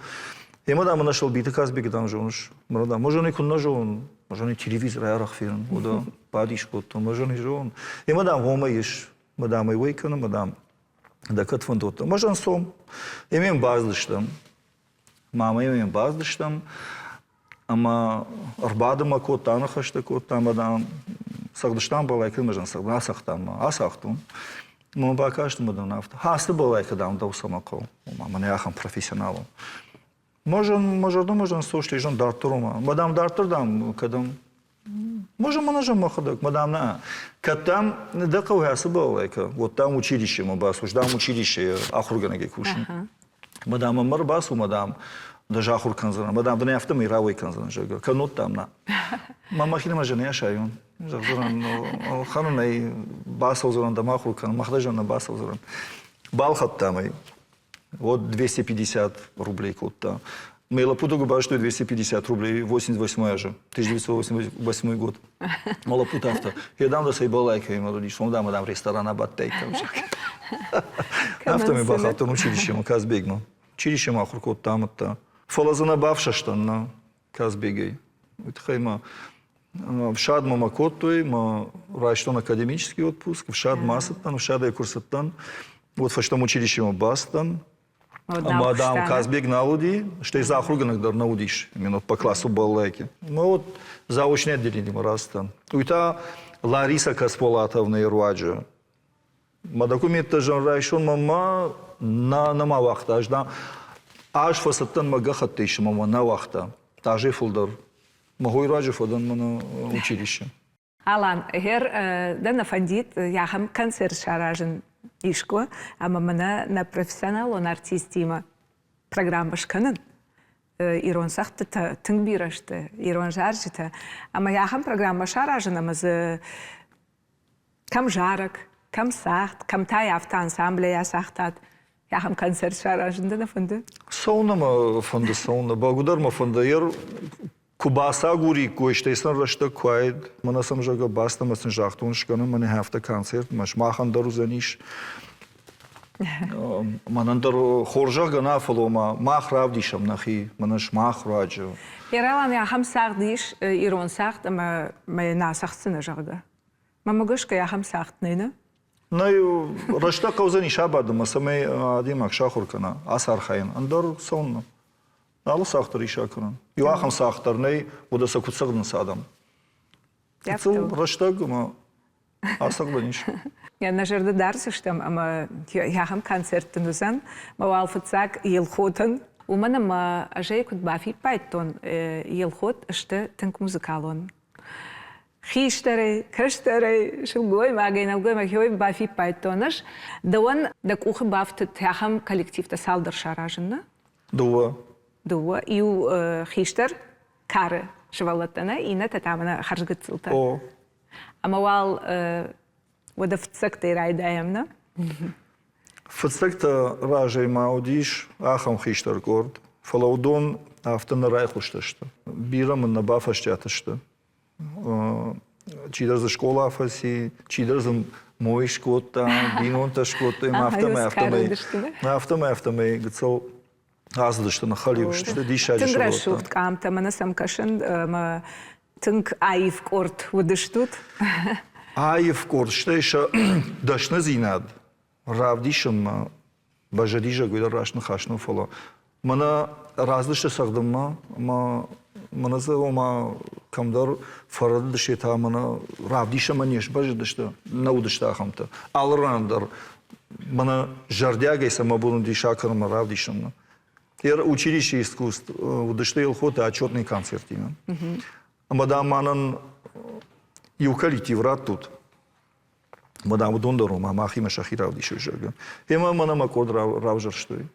Емӕ, дам, мӕнӕ Сӕлбиты Казбек, дам, зоныс? Мӕнӕ, дам, мӕ зӕн куы нӕ зонын, мӕ зӕн телевизорӕй арӕх фенын, уӕдӕ бадис кодтон, мӕ зӕн зонын. Емӕ, дам, гъомӕ ис, мӕ, дам, ӕй уӕй кӕны, мӕ, дам, дӕ кӕд фӕндодта. Мӕ зӕн цом. Емӕ йӕм бацыдыстӕм. Мамӕ йӕм бацыдыстӕм. Ӕмӕ ӕрбадымӕ кодта, аныхӕстӕ кодта ӕмӕ, дам, Цӕгъдыстам балайкӕ мӕ зӕн цӕгъдын, ацагътам ма, ацагътон. Мӕ бакаст мӕ дын афтӕ. Ацы балайкӕ, дам, дӕу цӕмӕ хъӕуы? Ома, мӕнӕ ахӕм профессионалон. Можем, мӕ зӕрдӕмӕ зӕн состӕй зӕн дарддӕр ома. Мадам дарддӕр, дам, кӕдӕм? Можем, мӕнӕ зӕн мӕхӕдӕг, мадам нӕ. Кӕд дам дӕ хъӕуы ацы балалайкӕ, вот дам училищемӕ бацу, дам училищейы ахуыргӕнӕгӕй кусын. Мадам ӕмӕ ӕрбацу, мадам, дӕ ахуыр кӕндзӕнӕн, мадам дын афтӕмӕй рауӕй кӕндзӕнӕн, зӕгъгӕ, кӕннод дам нӕ. Мӕ мӕхинымӕ зӕн не сайон. Зӕгъдзӕнӕн, хӕнын ӕй бацӕудзӕнӕн дӕм ахуыр кӕнын, мах дӕ зӕн нӕ бацӕудзӕнӕн. Балхӕдтам ӕй. Вот 250 рублей кодта. Мӕ лӕппутӕ куы бастой 250 рублей 88 азы, 1988 год. Мӕ лӕппутӕ афтӕ, я дам да сей балайкаимӕ уыдис, уым дам, дам ресторан абадтаиккам. Афтӕмӕй бахаудтӕн училищемӕ Казбегмӕ. Училищемӕ ахуыр кодта, амыдта. Фӕлӕ дзы нӕ бафсӕстӕн нӕ Казбегӕй. Уый тыххӕй ма ӕфсадмӕ мӕ кодтой, мӕ райстон академический отпуск, ӕфсадмӕ ацыдтӕн, ӕфсадӕй куы рцыдтӕн, уӕд фӕстӕмӕ училищемӕ бацыдтӕн. Ӕмӕ, дам, Казбег нал уыди, стӕй дзы ахуыргӕнӕг дӕр нӕ уыдис, именно по классу балалайки. Ну вот заочное отделениемӕ рацыдтӕн. Уый та Лариса Касполатовнайы руаджы. Мӕ документтӕ зын райсон мӕ нӕ нӕма уагъта. Ӕз, дам, аз фӕцыдтӕн мӕ гӕххӕтт исынмӕ мӕ нӕ уагъта. Азӕй фылдӕр. Мӕ хойы раджы фӕдӕн мӕнӕ училище. Алан, гъер дӕ нӕ фӕндид ахӕм концерт саразын искуы ӕмӕ мӕнӕ нӕ профессионалон артисттимӕ программӕ скӕнын? Ирон цӕгъдтытӕ тынг бирӕ сты, ирон зарджытӕ. Ӕмӕ ахӕм программӕ саразын ӕмӕ дзы кӕм зарӕг, кӕм цагъд, кӕм та афтӕ ансамблӕй ацагътат, ахӕм концерт саразын дӕ нӕ фӕнды? Цӕуылнӕ мӕ фӕнды, цӕуылнӕ. Бӕгуыдӕр мӕ фӕнды. Куы бацагуриккой, стӕй сын рӕстӕг куы уаид, мӕнӕ сӕм, зӕгъгӕ, бацыд ӕмӕ сын загътон, скӕнӕм мӕнӕ афтӕ концерт, мӕ сымахӕн дӕр уыдзӕнис. Мӕнӕн дӕр хорз зӕгъгӕ нӕ, фӕлӕ ма мах равдисӕм нӕхи, мӕнӕ сымах руаджы. Ералан ахӕм цагъд ис, ирон цагъд, ӕмӕ мӕ нӕ цӕгъддзынӕ, зӕгъгӕ. Мӕнмӕ гӕсгӕ ахӕм цагъд нӕй, нӕ? Нӕ, рӕстӕг хъӕудзӕнис абадынмӕ, цӕмӕй адӕймаг сахуыр кӕна ацархайын, ӕндӕр цӕуыннӕ. Алы цагъд дӕр ис акӕнӕн. Иу ахӕм цагъд дӕр нӕй, уӕдӕ сӕ куыд цӕгъдынц адӕм. Гыццыл рӕстӕг ӕмӕ ацӕгъдӕн ис. Нӕ зӕрдӕ дардзыстӕм ӕмӕ ахӕм концерт дын уыдзӕн. Мӕ уал фыццаг Елхотӕн, уымӕн ӕмӕ ӕз ӕй куыд бафиппайдтон, Елхот сты тынг музыкалон. Хистӕрӕй, кӕстӕрӕй, сылгоймагӕй, нӕлгоймагӕй бафиппайдтон ӕз. Дӕуӕн дӕ къухы бафтыд ахӕм коллективтӕ цалдӕр саразын, нӕ? Дыууӕ. Дыууӕ. Иу хистӕр кары сывӕллӕттӕ нӕ, иннӕтӕ та мӕнӕ хӕрзгыццылтӕ. О. Ӕмӕ уал уӕдӕ фыццӕгтӕй райдайӕм, нӕ? Фыццӕгтӕ разӕй ма уыдис ахӕм хистӕр къорд, фӕлӕ уыдон афтӕ нӕ райхъуыстысты. Бирӕ мын нӕ бафӕстиат сты. Чидӕр дзы скъола фӕци, чидӕр дзы мой скодта, бинонтӕ скодта, ӕмӕ афтӕмӕй, афтӕмӕй, афтӕмӕй, афтӕмӕй гыццыл ацыдысты, ныххӕлиу сты, диссаджы Тынг рӕсугъд къамтӕ, мӕнӕ сӕм кӕсын, ӕмӕ тынг аив къорд уыдыстут. Аив къорд, стӕй сӕ дӕсныдзинад равдисынмӕ баззадизӕг уый дӕр раст ныхас нӕу, фӕлӕ мӕнӕ раздысты цӕгъдынмӕ ӕмӕ мӕнӕ дзы ома кӕмдӕр фӕрӕдыдысты та мӕнӕ равдисӕнмӕ не сбӕззыдысты, нӕ уыдысты ахӕмтӕ. Алы ран дӕр мӕнӕ зӕрдиагӕй сӕ мӕ бон уыдис акӕнынмӕ равдисынмӕ. Училище искусств уыдысты Елхоты отчетный концертимӕ. Ӕмӕ дам мӕнӕн иу коллектив раттут, Ӕмӕ дам уыдон дӕр ома махимӕ сӕхи равдисой, зӕгъгӕ. Ӕмӕ мӕнӕ мӕ къорд равзӕрстой.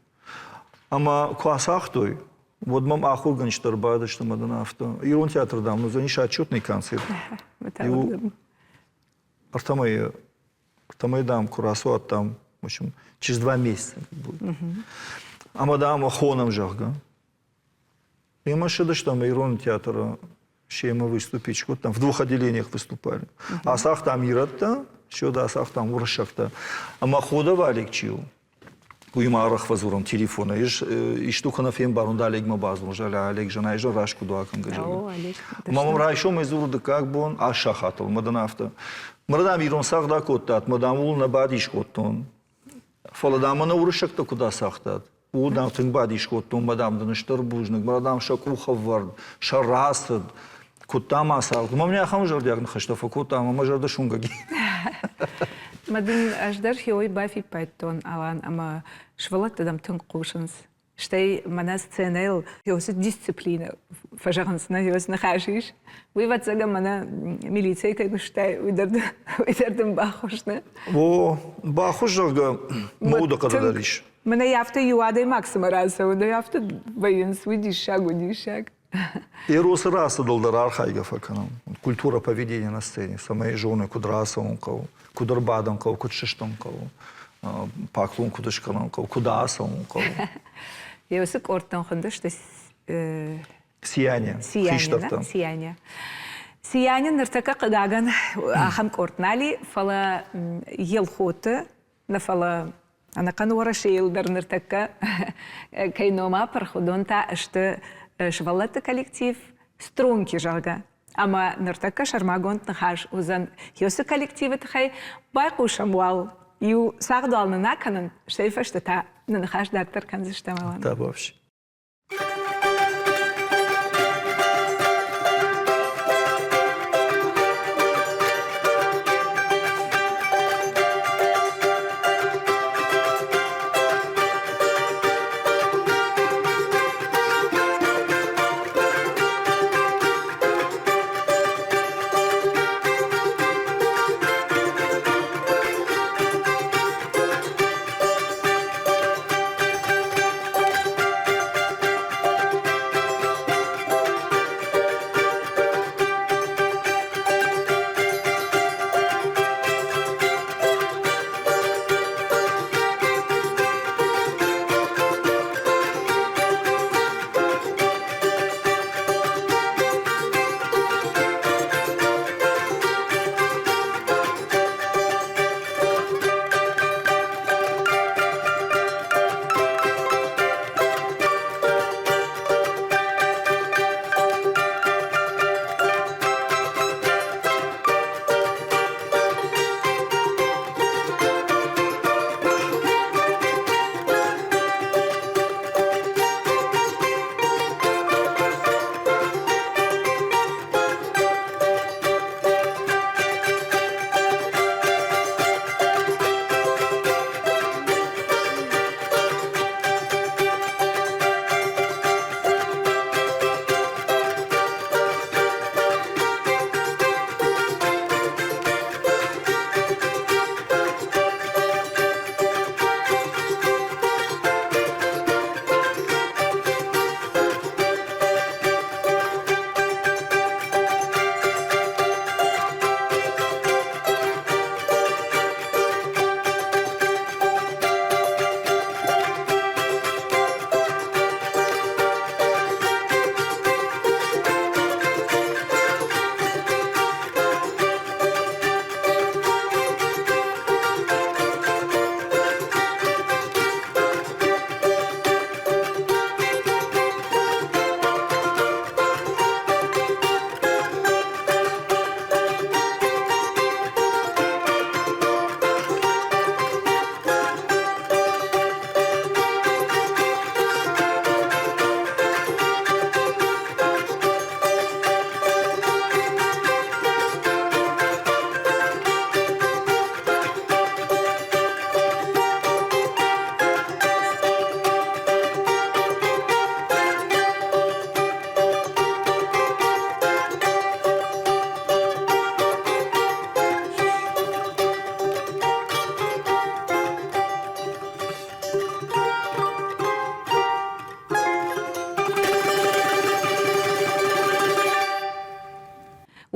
Ӕмӕ куы ацагътой, уӕд мӕм ахуыргӕнджытӕ ӕрбадысты ӕмӕ дын афтӕ. Ирон театры, дам, уыдзӕнис отчетный концерт. Иу ӕртӕ мӕйы, дам, куы рацуат, дам, в общем, через 2 месяца будет. Ӕмӕ, дам, хонӕм, зӕгъгӕ. Мемӕ ссыдыстӕм ирон театры семӕ выступить кодтам, в двух отделениях выступали. Ацагътам ирӕттӕ, сюда ацагътам уырыссӕгтӕ. Ӕмӕ Ходов Олег чи у, уый ма арӕх фӕдзурӕм телефонӕй. Ис исты куы нӕ фембарон, да Олегмӕ бадзурын, зӕгъгӕ, Олег зӕнӕй зӕгъ раст куыд уа кӕнгӕ, зӕгъгӕ. Ӕмӕ мӕм райсомӕй дзуры дыккаг бон, аст сахатыл, мӕ дын афтӕ. Мыр, дам, ирон цагъд акодтат, мӕ, дам, ууыл нӕ бадис кодтон. Фӕлӕ, дам, мӕнӕ уырыссӕгтӕ куыд ацагътат, ууыл, дам, тынг бадис кодтон, мӕ, дам, дын стыр бузныг, мӕ, дам, сӕ къухӕвӕрд, сӕ рацыд. Куыдта ма цард. Уымӕн мын ахӕм зӕрдиаг ныхӕстӕ фӕкодта, ӕмӕ мӕ зӕрдӕ суынгӕг и. Мӕ дын ӕз дӕр хиуӕй бафиппайдтон, Алан, ӕмӕ сывӕллӕттӕ дӕм тынг хъусынц. Стӕй мӕнӕ сценӕйыл уыцы дисциплинӕ фӕзӕгъынц, нӕ уыцы ныхас ис. Уый, ӕвӕццӕгӕн, мӕнӕ милицӕйы кӕй куыстай, уый дӕр, уый дӕр дын баххуыс, нӕ? О, баххуыс, зӕгъгӕ, мӕ удыхъӕды дӕр ис. Мӕнӕ афтӕ иу адӕймаг цыма рацӕуы, нӕ афтӕ вӕййынц, уый диссаг у, диссаг. Эросы рацыдыл дӕр архайгӕ фӕкӕнӕм. Культура поведения на сцене, цӕмӕй зоны, куыд рацӕуын хъӕуы, куыд ӕрбадын хъӕуы, куыд сыстын хъӕуы, паклон куыд скӕнын хъӕуы, куыд ацӕуын хъӕуы. Уыцы къордтӕн хуындысты Сияние, хистӕртӕ. Сияние. Сияние ныртӕккӕ хъыгагӕн ахӕм къорд нал и, фӕлӕ Елхоты, нӕ фӕлӕ ӕнӕхъӕн Уӕрӕсейыл дӕр ныртӕккӕ кӕй ном апырх, уыдон та сты сывӕллӕтты коллектив «Струнки», зӕгъгӕ. Ӕмӕ ныртӕккӕ сӕрмагонд ныхас уыдзӕн уыцы коллективы тыххӕй. Байхъусӕм уал, иу цагъд уал нын акӕнын, стӕй фӕстӕ та нӕ ныхас дарддӕр кӕндзыстӕм. Табуафси.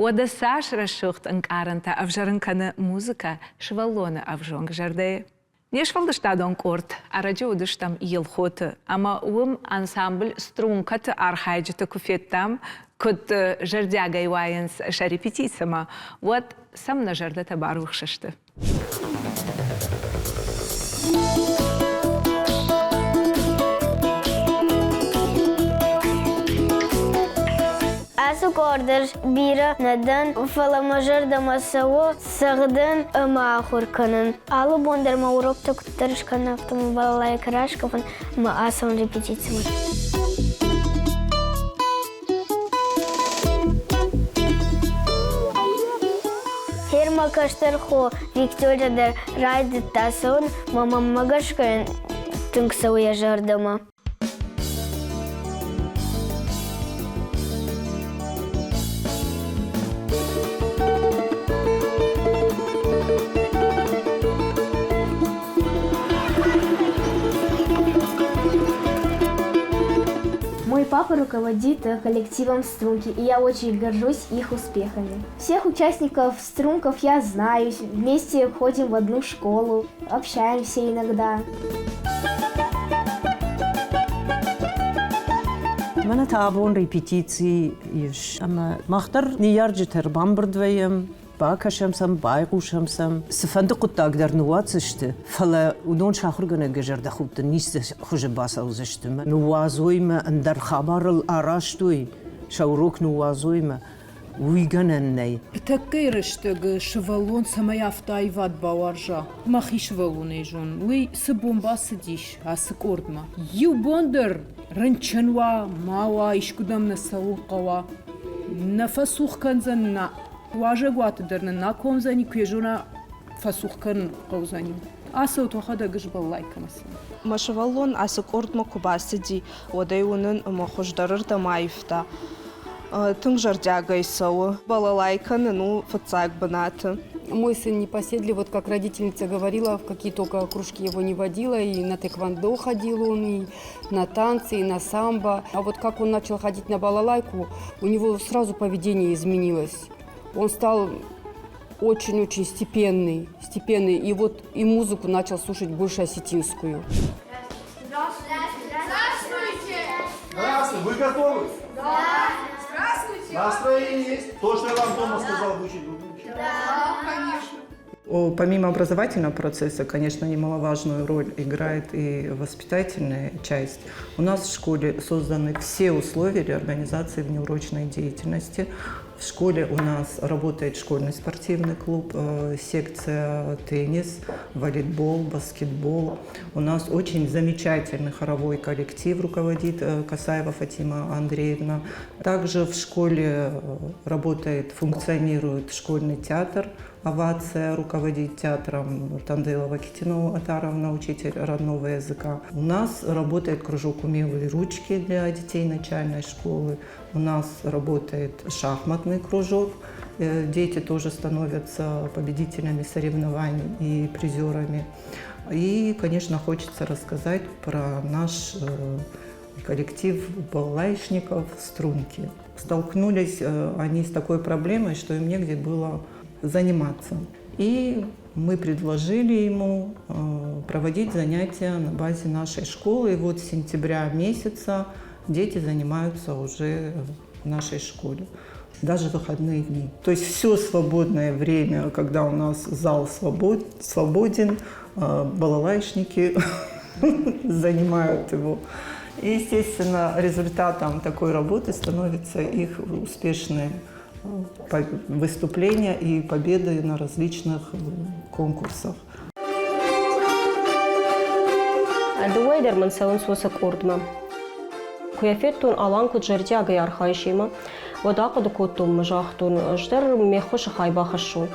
Уӕдӕ цас рӕсугъд ӕнкъарӕнтӕ ӕвзӕрын кӕны музыкӕ сывӕллоны ӕвзонг зӕрдӕйы. Не сфӕлдыстадон къорд ӕрӕджы уыдыстӕм Елхоты ӕмӕ уым ансамбль «Стрункӕты» архайджыты куы федтам, куыд зӕрдиагӕй уайынц сӕ репетицимӕ, уӕд сӕм нӕ зӕрдӕтӕ барухс сты. Ацы къорды бирӕ нӕ дӕн, фӕлӕ мӕ зӕрдӕмӕ цӕуы цӕгъдын ӕмӕ ахуыр кӕнын. Алы бон дӕр мӕ уроктӕ куыддӕр скӕнын, афтӕ мӕ балалайкӕ раскъӕфын ӕмӕ ацӕуын репетицимӕ. мӕ кӕстӕр хо Виктория дӕр райдыдта цӕуын, мӕ мӕнмӕ гӕсгӕ тынг цӕуы йӕ зӕрдӕмӕ. Мой папа руководит коллективом «Струнки», и я очень горжусь их успехами. Всех участников «Струнков» я знаю, вместе ходим в одну школу, общаемся иногда. Мӕнӕ та абон репетици ис, ӕмӕ мах дӕр ныййарджытӕ ӕрбамбырд вӕййӕм, бакӕсӕм сӕм, байхъусӕм сӕм. Цыфӕнды хъуыддаг дӕр ныууадздзысты, фӕлӕ уыдон сахуыргӕнӕгы зӕрдӕхудты ницы хуызы бацӕудзысты. Ныууадзой мӕ ӕндӕр хабарыл арӕзтой, сӕ урок ныууадзой мӕ, уый гӕнӕн нӕй. Тӕккӕ рӕстӕг сывӕллон цӕмӕй афтӕ аивад бауарза, мӕхи сывӕллонӕй зон, уый цы бон бацыдис ацы къордмӕ. Иу бон дӕр рынчын уа, ма уа, искуыдӕм нӕ цӕуын хъӕуа, нӕ фӕцух кӕндзӕн, нӕ уазӕгуаты дӕр нын акомдзӕни, куы йӕ зона, фӕцух кӕнын хъӕудзӕни. Ацӕут, уӕхӕдӕг сбӕллай кӕнӕ сын. Мӕ сывӕллон ацы къордмӕ куы бацыди, уӕд ӕй уынын ӕмӕ хуыздӕрырдӕм аивта. Тынг зӕрдиагӕй цӕуы. Балалайкӕ нын у фыццаг бынаты. Мой сын непоседлив, вот как родительница говорила, в какие только кружки его не водила, и на тэквондо ходил он, и на танцы, и на самбо. А вот как он начал ходить на балалайку, у него сразу поведение изменилось. Он стал очень-очень степенный, степенный. И вот и музыку начал слушать больше осетинскую. Здравствуйте! Здравствуйте! Вы готовы? Да! Здравствуйте! Настроение есть? То, что я вам дома сказал, выучить, вы выучите? Да, конечно. Помимо образовательного процесса, конечно, немаловажную роль играет и воспитательная часть. У нас в школе созданы все условия для организации внеурочной деятельности. В школе у нас работает школьный спортивный клуб, секция теннис, волейбол, баскетбол. У нас очень замечательный хоровой коллектив руководит Касаева Фатима Андреевна. Также в школе работает, функционирует школьный театр «Овация», руководит театром Танделова Китинова Атаровна, учитель родного языка. У нас работает кружок «Умелые ручки» для детей начальной школы. У нас работает шахматный кружок. Дети тоже становятся победителями соревнований и призерами. И, конечно, хочется рассказать про наш коллектив балалайшников «Струнки». Столкнулись они с такой проблемой, что им негде было заниматься. И мы предложили ему проводить занятия на базе нашей школы. И вот с сентября месяца дети занимаются уже в нашей школе, даже в выходные дни. То есть все свободное время, когда у нас зал свободен, балалайшники занимают его. И, естественно, результатом такой работы становятся их успешные выступления и победы на различных конкурсах. Дыууӕйы дӕр мын цӕуынц уыцы къордмӕ. Куы йӕ федтон, Алан куыд зӕрдиагӕй архайы семӕ, уӕд ахъуыды кодтон ӕмӕ загътон, ӕз дӕр ме ххуысы хай бахӕссон.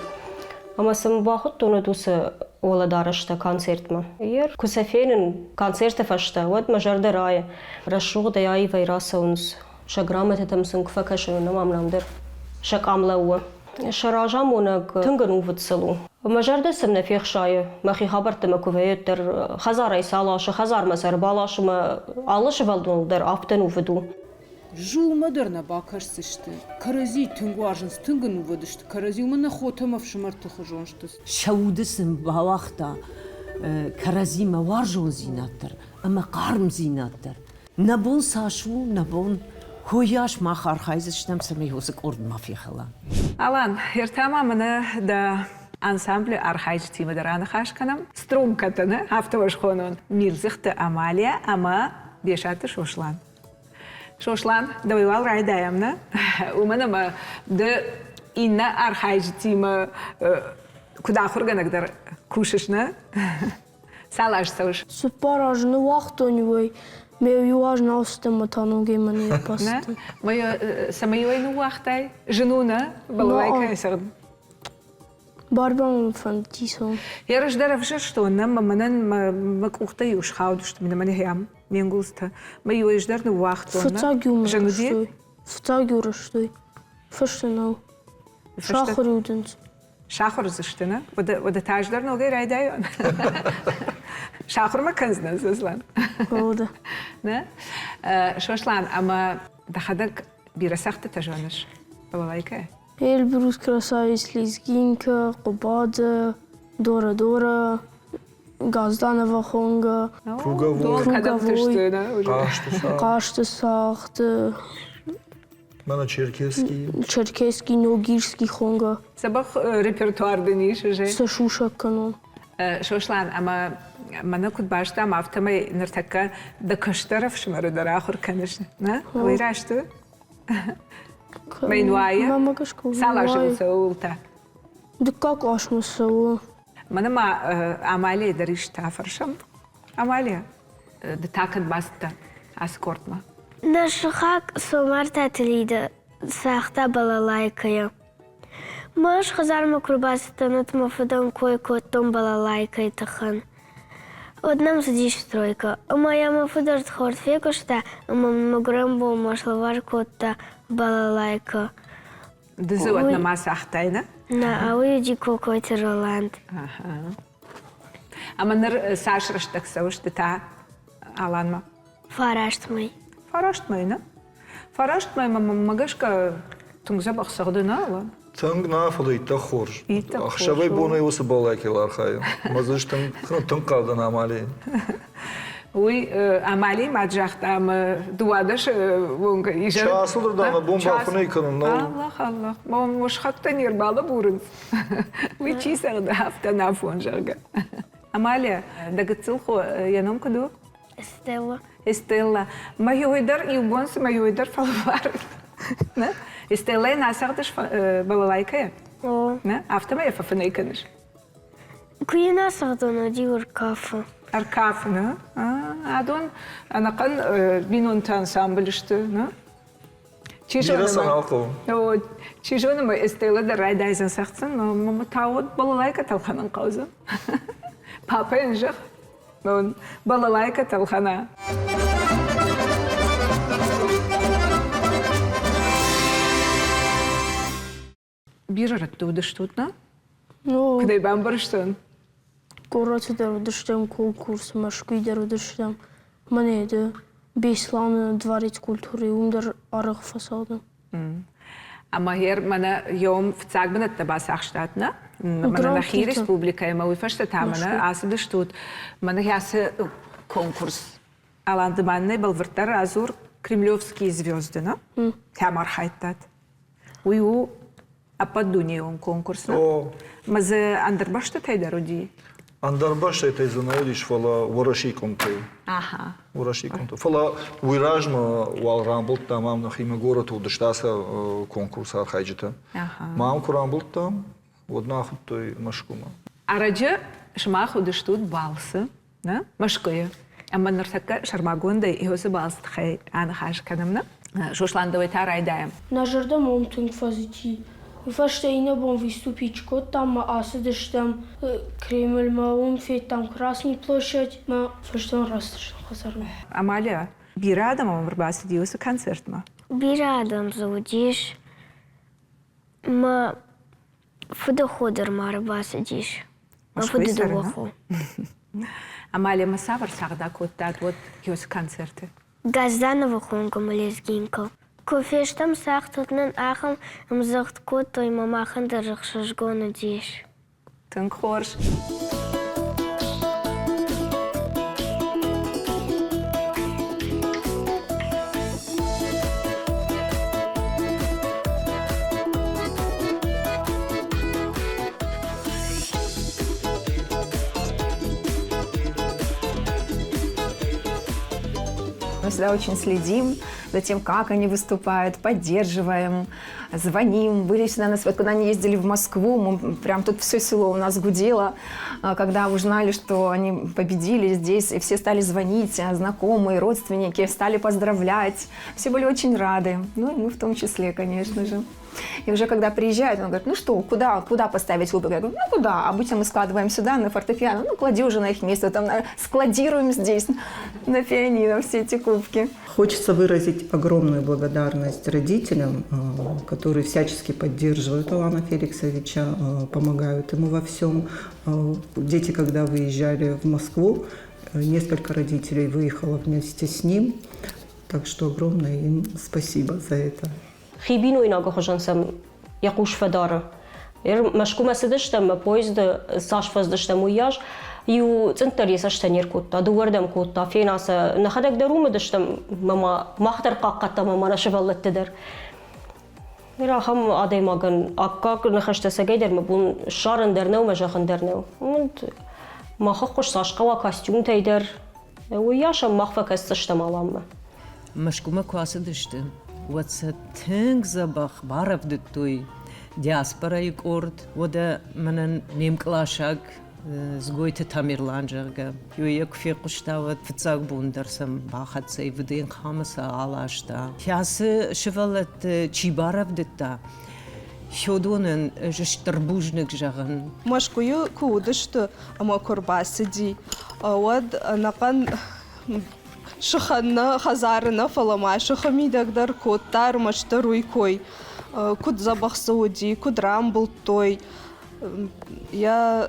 Ӕмӕ сын бахуыдтон уӕд уыцы уӕлӕдарӕстӕ концертмӕ. Ер, куы сӕ фенын концерты фӕстӕ, уӕд мӕ зӕрдӕ райы. Рӕсугъдӕй аивӕй рацӕуынц, сӕ грамотӕтӕм сын куы фӕкӕсын, ӕмӕ мӕм дӕр сӕ къам лӕууы. Сӕ разамонӕг тынг ӕнувыд сыл у. Мӕ зӕрдӕ сын нӕ фехсайы, мӕхи хабӕртты мӕ куы вӕййы, уӕддӕр хӕдзарӕй сӕ аласы, хӕдзармӕ сӕ ӕрбаласы мӕ алы сывӕллоныл дӕр афтӕ ӕнувыд у. Зулмӕ дӕр нӕ бакӕсдзысты. Кӕрӕдзи тынг уарзынц, тынг ӕнувыд сты. Кӕрӕдзи уымӕн нӕ хотӕ ӕмӕ ӕфсымӕрты хуызон сты. Сӕ уды сын бауагъта кӕрӕдзимӕ уарзондзинад дӕр ӕмӕ хъармдзинад дӕр. Нӕ бон цас у, нӕ бон хойас мах архайдзыстӕм, цӕмӕй уыцы къорд ма фехӕла. Алан, ӕртӕ ма мӕнӕ дӕ ансамблы архайджытимӕ дӕр аныхас кӕнӕм. Струмкӕтӕ, нӕ, афтӕ уӕ схонон. Мирдзыхты Амалия ӕмӕ Бесаты Сослан. Сослан, дӕуӕй уал райдайӕм, нӕ? Уымӕн ӕмӕ ды иннӕ архайджытимӕ куыд ахуыргӕнӕг дӕр кусыс, нӕ? Цал аз цӕуыс? Цыппар азы ныууагътон иуӕй, ме иу аз нал цыдтӕн мӕ та ногӕй мӕнӕ бацыдтӕн. Цӕмӕй-иу ӕй ныууагътай? Зын у, нӕ? Балалайкӕйы цӕгъдын. Барба мӕм фӕндыди цӕуын. Ерыс дӕр ӕвзӕрстон, нӕ мӕнӕн мӕ къухтӕ иу схаудысты, мӕнӕ хӕм ме нгуылдзтӕ. Мӕ иу ӕз дӕр ныууагътон. Фыццаг-иу мӕ рыстой. Фыццаг-иу рыстой. Фысты нӕу. Сахуыр-иу дын. Сахуыр уыдзысты, нӕ? Уӕдӕ та ӕз дӕр ногӕй райдайон. Сахуыр мӕ кӕндзынӕн, Сослан. Уӕдӕ. Нӕ? Сослан, ӕмӕ дӕхӕдӕг бирӕ цӕгъдтытӕ зоныс? Балалайкӕ? Эльбрус, красавец, лезгинка, Хъуыбады, Дора-Дора, Газданова Хонга, Круговой, Хъазты цагъд, Мӕнӕ Черкесский. Черкесский, Ногирский Хонга. Дзӕбӕх репертуар дын ис уже? Цы сусӕг кӕнон? Сослан, ӕмӕ мӕнӕ куыд базыдтам, афтӕмӕй ныртӕккӕ дӕ кӕстӕр ӕфсымӕры дӕр ахуыр кӕныс, нӕ? Уый раст у? Мӕнуайы? Цал азы у цӕуыл та? Дыккаг къласмӕ цӕуы. Мӕнӕ ма Амалийы дӕр исты афӕрсӕм. Амалия, ды та кӕд бацыдтӕ ацы къордмӕ? Нӕ сыхаг Цомартаты Лидӕ цагъта балалайкӕйӕ. Мӕ хӕдзармӕ куы рбацыдтӕн, уӕд мӕ фыдӕн кой кодтон балалайкӕйы тыххӕн. Уӕд нӕм цыдис стройкӕ, ӕмӕ йӕ мӕ фыд ӕрдхорд фехъуыста ӕмӕ мын мӕ гуырӕн бонмӕ слӕвар кодта балалайкӕ. Ды дзы уӕд нӕма цагътай, нӕ? Нӕ, уый уыди Кокойты Роланд. Ӕмӕ ныр цас рӕстӕг цӕуыс ды та Аланмӕ? Фараст мӕй. Фараст мӕй, нӕ? Фараст мӕй мӕ гӕсгӕ тынг дзӕбӕх цӕгъды нӕ, Алан? Тынг нӕ, фӕлӕ иттӕг хорз. Ӕхсӕвӕй-бонӕй уыцы балалайкӕйыл архайы. Ӕмӕ дзы тынг, тынг хъал дӕн Амалийы. Уый Амалийы мад загъта, ӕмӕ дыууадӕсы онг изӕр... Часыл дӕр мӕ бон бафынӕй кӕнын нӕу. Аллах, Аллах, мӕ сыхӕгтӕ не рбалӕбурынц. Уый чи цӕгъды, афтӕ нафон, зӕгъгӕ. Амалия, дӕ гыццыл хо йӕ ном куыд у? Эстелла. Эстелла. Мӕ дӕр иу бон цыма мӕ дӕр фӕлвары. Нӕ? Эстеллайӕн ацӕгъдыс балалайкӕйӕ? О. Нӕ? Афтӕмӕй йӕ фӕфынӕй кӕныс? Куы йын ацӕгъдон, уӕд-иу ӕркафы. Ӕркафы, нӕ? Адон ӕнӕхъӕн бинонты ансамбль сты, нӕ? Чи зоны, чи зоны, мӕ Эстелла дӕр райдайдзӕн цӕгъддзӕн, мӕ та уӕд балалайкӕ ӕлхӕнын хъӕудзӕн. Папӕйӕн зӕгъ, балалайкӕ ӕлхӕна. Бирӕ рӕтты уыдыстут, нӕ? Ну, Куыдӕй бамбӕрстон? Горӕты дӕр уыдыстӕм конкурс, Мӕскуыйы дӕр уыдыстӕм. Мӕнӕ ды Беслӕны дворец культурӕйы уым дӕр арӕх фӕцӕудзӕн. Ӕмӕ гъер мӕнӕ йом фыццаг бынӕттӕ бацахстат, нӕ? Мӕнӕ нӕхи республикӕйы ӕмӕ уый фӕстӕ та мӕнӕ ацыдыстут мӕнӕ ацы конкурс. Алан, ды мӕнӕ бӕлвырддӕр радзур Кремлевские звезды, нӕ? Кӕм архайдтат? Уый у ӕппӕтдунейон конкурс. О. Мӕ дзы ӕндӕр бӕстӕтӕй дӕр уыди? Ӕндӕр бӕстӕтӕй дзы нӕ уыдис, фӕлӕ Уӕрӕсейы къуымтӕй. Аха. Уӕрӕсейы къуымтӕй. Фӕлӕ уый размӕ уал рамбылдтам ам нӕхимӕ горӕты уыдысты ацы конкурсы архайджытӕ. Мӕ ам куы рамбылдтам, уӕд нӕ ахуыдтой Мӕскуымӕ. Ӕрӕджы сымах уыдыстут балцы нӕ Мӕскуыйы. Ӕмӕ ныртӕккӕ сӕрмагондӕй уыцы балцы тыххӕй аныхас кӕнӕм, нӕ? Сослан, дӕуӕй та райдайӕм. Нӕ зӕрдӕмӕ уым тынг фӕцыди. Уый фӕстӕ иннӕ бон выступить кодтам ӕмӕ ацыдыстӕм Кремльмӕ. Уым федтам Красный площадь мӕ фӕстӕмӕ рацыдыстӕм хӕдзармӕ. Амалия, бирӕ адӕм ӕм ӕрбацыди уыцы концертмӕ? Бирӕ адӕм дзы уыдис. Мӕ фыдыхо дӕр ма ӕрбацыдис. Мӕ фыды дыууӕ хо. Амалия, ма цавӕр цагъд акодтат уӕд уыцы концерты? Газдановы хонгӕмӕ лезгинка. Куы фестӕм цагъд, уӕд нын ахӕм ӕмдзӕгъд кодтой, ӕмӕ махӕн дӕр ӕхсызгон уыдис. Тынг хорз. Мы всегда очень следим за тем, как они выступают, поддерживаем, звоним. Были всегда на свет. Когда они ездили в Москву, мы прям тут все село у нас гудело, когда узнали, что они победили здесь, и все стали звонить, знакомые, родственники, стали поздравлять. Все были очень рады. Ну и мы в том числе, конечно же. И уже когда приезжает, он говорит, ну что, куда, куда поставить кубок? Я говорю, ну куда? Обычно мы складываем сюда, на фортепиано. Ну, клади уже на их место, там складируем здесь на пианино все эти кубки. Хочется выразить огромную благодарность родителям, которые всячески поддерживают Алана Феликсовича, помогают ему во всем. Дети, когда выезжали в Москву, несколько родителей выехало вместе с ним. Так что огромное им спасибо за это. Хи бинойнагы хуызӕн сӕм йӕ хъус фӕдары. Мӕскуымӕ цыдыстӕм, мӕ поезды цас фӕцыдыстӕм, уыйас иу цъынд дӕр йӕ цӕстӕ не ркодта, дыууӕрдӕм кодта, фена сӕ. Нӕхӕдӕг дӕр уым уыдыстӕм, мӕ ма мах дӕр хъахъхъӕдтам ӕмӕ нӕ сывӕллӕтты дӕр. Ныр ахӕм адӕймагӕн аккаг ныхӕстӕ цӕгӕйдӕр мӕ бон ссарын дӕр нӕу, мӕ зӕгъын дӕр нӕу. Мах ӕххуыс цас хъӕуа костюмтӕй дӕр, уыйас ӕм мах фӕкӕсдзыстӕм Аламмӕ. Мӕскуымӕ куы ацыдысты, уӕд сӕ тынг дзӕбӕх барӕвдыдтой диаспорӕйы къорд. Уӕдӕ мӕнӕн ме мкъласаг Дзгойты Тамерлан, зӕгъгӕ, йӕ куы фехъуыста, уӕд фыццаг бон дӕр сӕм бахӕццӕ и, ВДНХ-мӕ сӕ аласта. Кӕцы сывӕллӕтты чи барӕвдыдта, уыдонӕн ӕз стыр бузныг зӕгъын. Мӕскуыйы куы уыдысты ӕмӕ куы рбацыди, уӕд ӕнӕхъӕн сыхӕн нӕ, хӕдзары нӕ, фӕлӕ ма сыхы мидӕг дӕр кодта ӕрмӕстдӕр уый кой. Куыд дзӕбӕх дзы уыди, куыд рамбылдтой, йӕ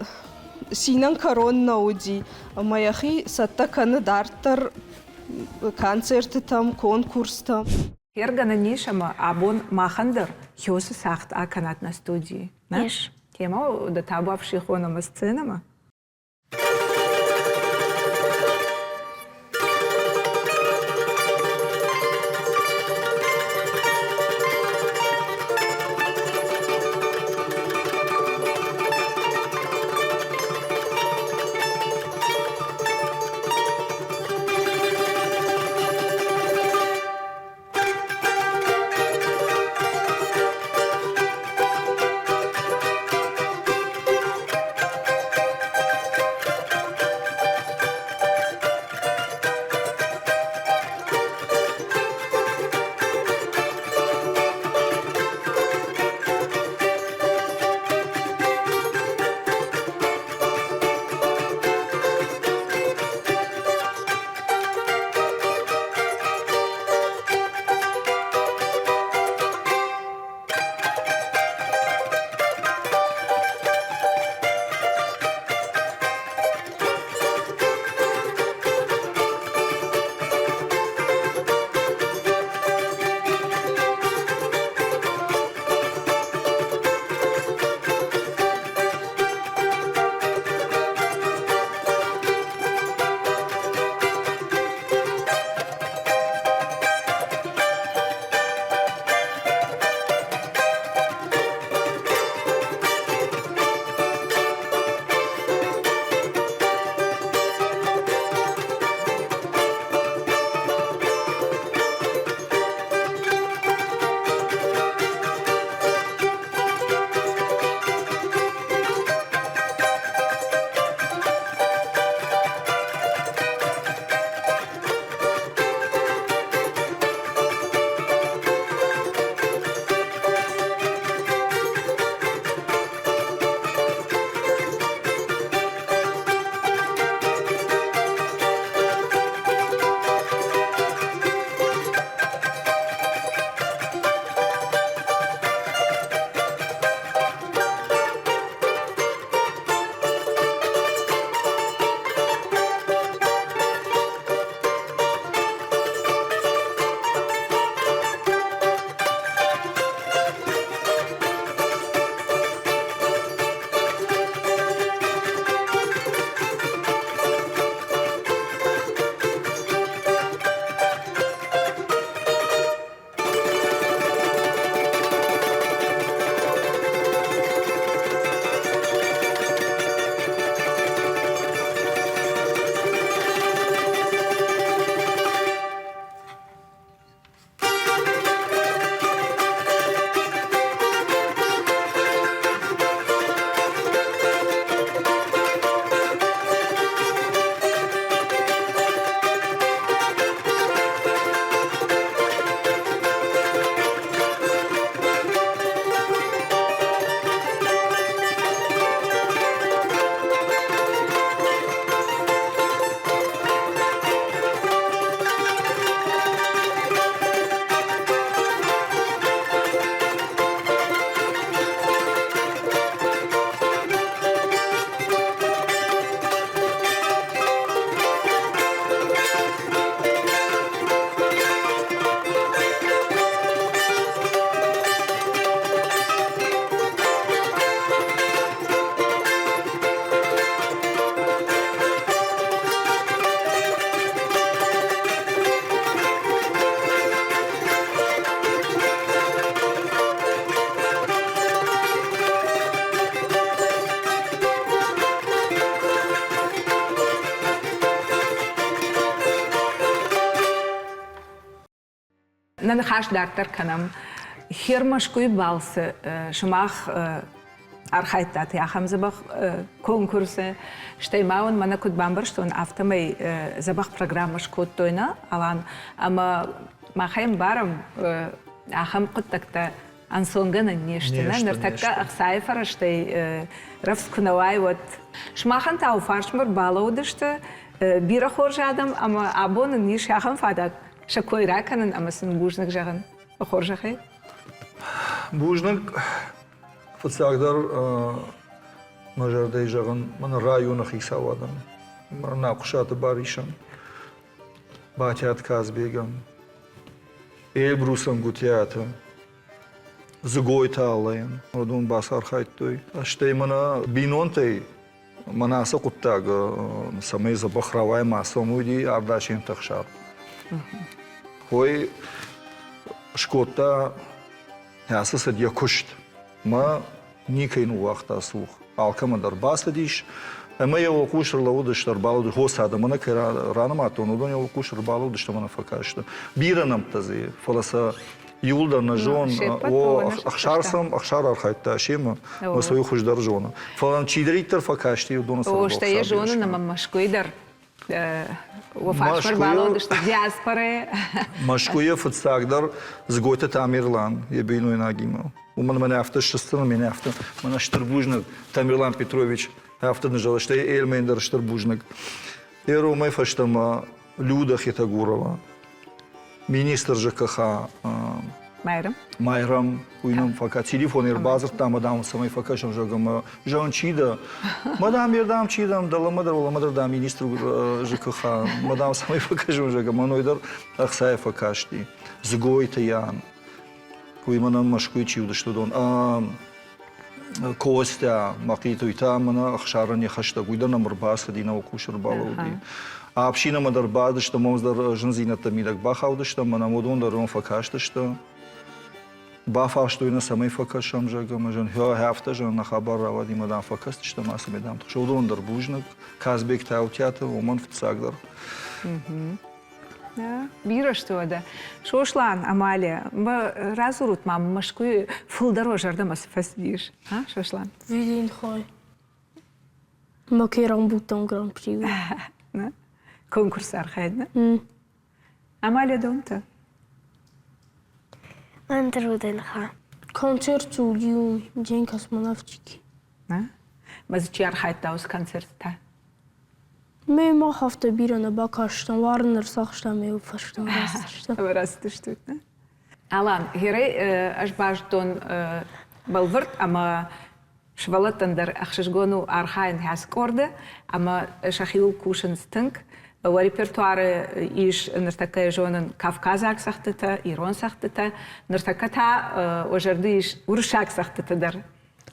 цинӕн кӕрон нӕ уыди ӕмӕ йӕхи цӕттӕ кӕны дарддӕр концертытӕм, конкурстӕм. Фергӕнӕн ис ӕмӕ абон махӕн дӕр Хёсы цагъд акӕнат нӕ студийы. Ис. Темӕ дӕ табуафси хонӕм сценӕмӕ. Нӕ ныхас дарддӕр кӕнӕм. Хер Мӕскуыйы балцы сымах архайдтат ахӕм дзӕбӕх конкурсы. Стӕй ма уын мӕнӕ куыд бамбӕрстон, афтӕмӕй дзӕбӕх программӕ скодтой нӕ, Алан? Ӕмӕ махӕй ӕмбарӕм, ахӕм хъуыддӕгтӕ ӕнцонгӕнӕн не сты. Нӕ ныртӕккӕ ӕхцайы фӕрӕзтӕй рӕвдз куы нӕ уай, уӕд сымахӕн та фарсмӕ ӕрбалӕууыдысты бирӕ хорз адӕм ӕмӕ абон ын ис ахӕм фадат сӕ кой ракӕнын ӕмӕ сын бузныг зӕгъын. Хорзӕхӕй. Бузныг. Фыццагдӕр мӕ зӕрдӕйы зӕгъын, мӕнӕ районы хицауадӕн, мӕнӕ Хъуысаты Барисӕн, Батиат Казбегӕн, Эльбрусӕн Гуытъиаты, Дзыгойты Аллайӕн. Уыдон бацархайдтой. Стӕй мӕнӕ бинонтӕй мӕнӕ ацы хъуыддаг цӕмӕй дзӕбӕх рауайа ма цӕм уыди Ардасенты Ӕхсар. Хой скодта ацы цыд йӕ куыст. Мӕ никӕй ныууагъта цух. Алкӕмӕ дӕр бацыдис. Ӕмӕ йӕ уӕлхъус ӕрлӕууыдысты, ӕрбалӕууыдысты хосы адӕм ӕнӕ кӕй ранымадтон, уыдон йӕ уӕлхъус ӕрбалӕууыдысты ӕмӕ нӕ фӕкасты. Бирӕ нӕмттӕ дзы, фӕлӕ сӕ иуылдӕр нӕ зон. О, Ӕхсар сӕм, Ӕхсар архайдта семӕ, мӕ сӕ уый хуыздӕр зоны. Фӕлӕ чидӕриддӕр фӕкасти, уыдоны О, стӕй йӕ зонын ӕмӕ Мӕскуыйы дӕр уӕ фарсмӕ ӕрбалӕудысты диаспорӕйы. Мӕскуыйы фыццагдӕр Дзгойты Тамерлан йӕ бинойнагимӕ. Уымӕн мӕнӕ афтӕ сыстын, мӕнӕ афтӕ, мӕнӕ стыр бузныг, Тамерлан Петрович, афтӕ ныззӕлы, стӕй Эльмӕйӕн дӕр стыр бузныг. Еромӕй фӕстӕмӕ Люда Хетагурова, министр ЖКХ Майрам. Майрам, уый нӕм фӕка телефон ӕрбадзырдта, мадам, цӕмӕй фӕкӕсӕм, зӕгъгӕ, мӕ зӕгъын, чи дӕ? Мадам, ердам, чи дӕм, дӕлӕмӕ дӕр, уӕлӕмӕ дӕр, дам, министр ЖКХ, мадам, цӕмӕй фӕкӕсӕм, зӕгъгӕ, мӕ дӕр ӕхцайӕ фӕкасти. Дзгойты Ян, уый мӕнӕ Мӕскуыйы чи уыдысты, уыдон. Костя, Мӕхъиты, уый та мӕнӕ Ӕхсарӕн йӕ хӕстӕг, уый дӕр нӕм ӕрбацыди, нӕ хъус ӕрбалӕууыди. Ӕфсинӕмӕ дӕр бадыстӕм, уым дӕр зындзинӕдтӕ мидӕг бахаудыстӕм, мӕнӕ уыдон дӕр уым фӕкастысты. Бафарстой нӕ, цӕмӕй фӕкӕсӕм, зӕгъгӕ, ӕмӕ зӕгъын, афтӕ, зӕгъын, нӕ хабар рауади, мӕ дам, фӕкӕсдыстӕм, ацы мӕ дам, тыхсы. Уыдон дӕр бузныг. Казбек Таутиаты, уымӕн фыццагдӕр. Бирӕ сты уӕдӕ. Сослан, Амалия, радзурут ма Мӕскуыйы фылдӕр уӕ зӕрдӕмӕ цы фӕцыдис, а, Сослан? Видинхой. Макерон буттон гран-при. Конкурсы архайд, не? Амалия донта? Андруденха. Концерт уыди День космонавтики. Мӕ дзы чи архайдта уыцы концерттӕ? Ме мах афтӕ бирӕ нӕ бакастӕн, уарын ӕрцахстам ӕмӕ фӕстӕмӕ рацыдыстӕм. Рацыдыстут, нӕ? Алан, гъерӕй ӕз базыдтон бӕлвырд ӕмӕ сывӕллӕттӕн дӕр ӕхсызгон у архайын хӕс къорды ӕмӕ сӕхиуыл кусынц тынг. Уӕ репертуары ис ныртӕккӕ зонын кавказаг цӕгъдтытӕ, ирон цӕгъдтытӕ. Ныртӕккӕ та уӕ зӕрды ис уырыссаг цӕгъдтытӕ дӕр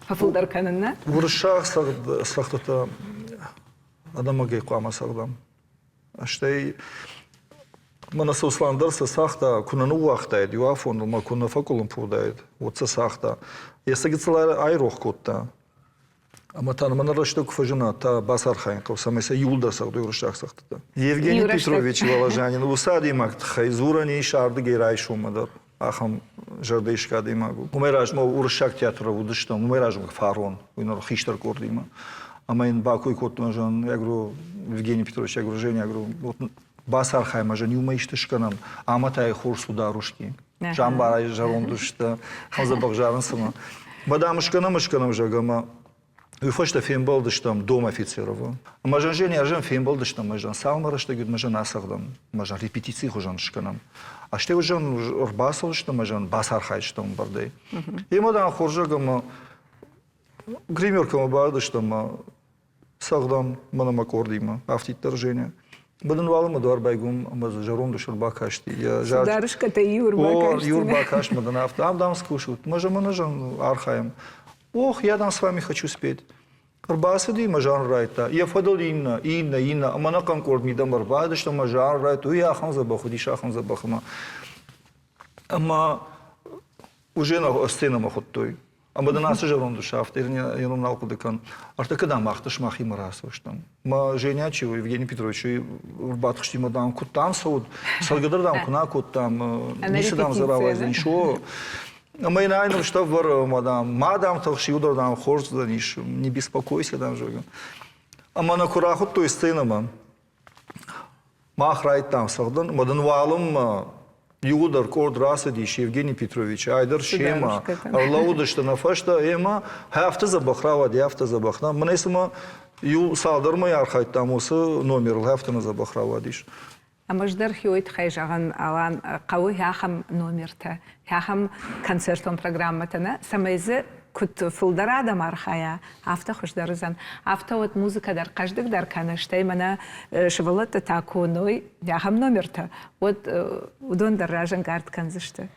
фӕфылдӕр кӕнын, нӕ? Уырыссаг цӕгъдтытӕ адӕмагӕй хъуамӕ цӕгъдӕм. Стӕй мӕнӕ Сослан дӕр сӕ цагъта, куы нӕ ныууагътаид иу афоныл ма куы нӕ фӕкъуылымпы уыдаид, уӕд сӕ цагъта. Йӕ цы гыццыл айрох кодта. Ӕмӕ та мӕнӕ рӕстӕг куы фӕзына, та бацархайын хъӕуы, цӕмӕй сӕ иуылдӕр цӕгъдой уырыссаг цӕгъдтытӕ. Евгений Петрович Воложанин уыцы адӕймаг тыххӕй дзурӕн ис ардыгӕй райсоммӕ дӕр. Ахӕм зӕрдӕисгӕ адӕймаг у. Уымӕй размӕ уырыссаг театры уыдыстӕм, уымӕй размӕ фарон, уый ныр хистӕр къордимӕ. Ӕмӕ йын бакой кодтон, зӕгъын, я говорю, Евгений Петрович, я говорю, Женя, я говорю, вот бацархай ма, зӕгъын, иумӕ исты скӕнӕм, ӕмӕ та йӕ хорз сударушки. Замбарайы зӕронд сты, хӕдзӕбӕх зарын цымӕ. Мадам, скӕнӕм, скӕнӕм, зӕгъгӕ, ӕмӕ Уый фӕстӕ фембӕлдыстӕм Дом Офицеровы. Ӕмӕ зын Женя зын фембӕлдыстӕм, ӕмӕ зын цалынмӕ рӕстӕг уыд, ӕмӕ зын ацӕгъдӕм, ӕмӕ зын репетицийы хуызӕн скӕнӕм. Астӕу зын ӕрбацӕудзыстӕм, ӕмӕ зын бацархайдзыстӕм ӕмбырдӕй. Емӕ дам хорзӕг ӕмӕ гримеркӕмӕ бадыстӕм ӕмӕ цӕгъдӕм мӕн ӕмӕ къордимӕ, афтиддӕр Женя. Быдын уалынмӕ дуар байгом ӕмӕ дзы зӕронд ус ӕрбакасти. Йӕ Сударушкӕтӕ иу ӕрбакасти. Иу ӕрбакаст мӕ дын афтӕ, ам дам скусут. Мӕ зӕмӕ нӕ зын архайӕм. Ох, я там с вами хочу спеть. Ӕрбацыди мӕ жанр райдта. Йӕ фӕдыл иннӕ, иннӕ, иннӕ. Ӕмӕ нӕхъӕн къорд мидӕмӕ ӕрбадысты ӕмӕ жанр райдта. Уый ахӕм дзӕбӕх уыдис, ахӕм дзӕбӕх ӕмӕ ӕмӕ уже сценӕмӕ хуыдтой. Ӕмӕ дын ацы зӕронд ус афтӕ йӕ ном нал хъуыды кӕн. Ӕртӕккӕ дам мах дӕр сымахимӕ рацӕудзыстӕм. Мӕ Женя чи у, Евгений Петрович, ӕрбатыхсти мӕ дам, куыд дам цӕуд, цӕргӕ дӕр дам куы нӕ кодтам, ницы дам дзы рауайдзӕнис, о. Ӕмӕ йын ай ныфстӕ ӕвӕры, ӕмӕ дам, ма дам тыхс, иу дӕр дам хорз уыдзӕнис, не беспокойся, дам, зӕгъгӕ. Ӕмӕ нӕ куы рахуыдтой сценӕмӕ, Мах райдтам цӕгъдын, ӕмӕ дын уалынмӕ иуылдӕр къорд рацыдис Евгений Петрович, айдӕр семӕ ӕрлӕууыдысты нӕ фӕстӕ ӕмӕ афтӕ дзӕбӕх рауади, афтӕ дзӕбӕх. Мӕнӕ цыма иу цалдӕр мӕй архайдтам уыцы номерыл, афтӕ нӕ дзӕбӕх рауадис. Ӕмӕ ӕз дӕр хиуой тыххӕй зӕгъын, Алан, хъӕуы ахӕм номертӕ, ахӕм концертон программӕтӕ нӕ, цӕмӕй дзы куыд фылдӕр адӕм архайа, афтӕ хуыздӕр уыдзӕн. Афтӕ уӕд музыкӕ дӕр хъӕздыгдӕр кӕны, стӕй мӕнӕ сывӕллӕттӕ та куы уыной ахӕм номертӕ, уӕд уыдон дӕр разӕнгард кӕндзысты.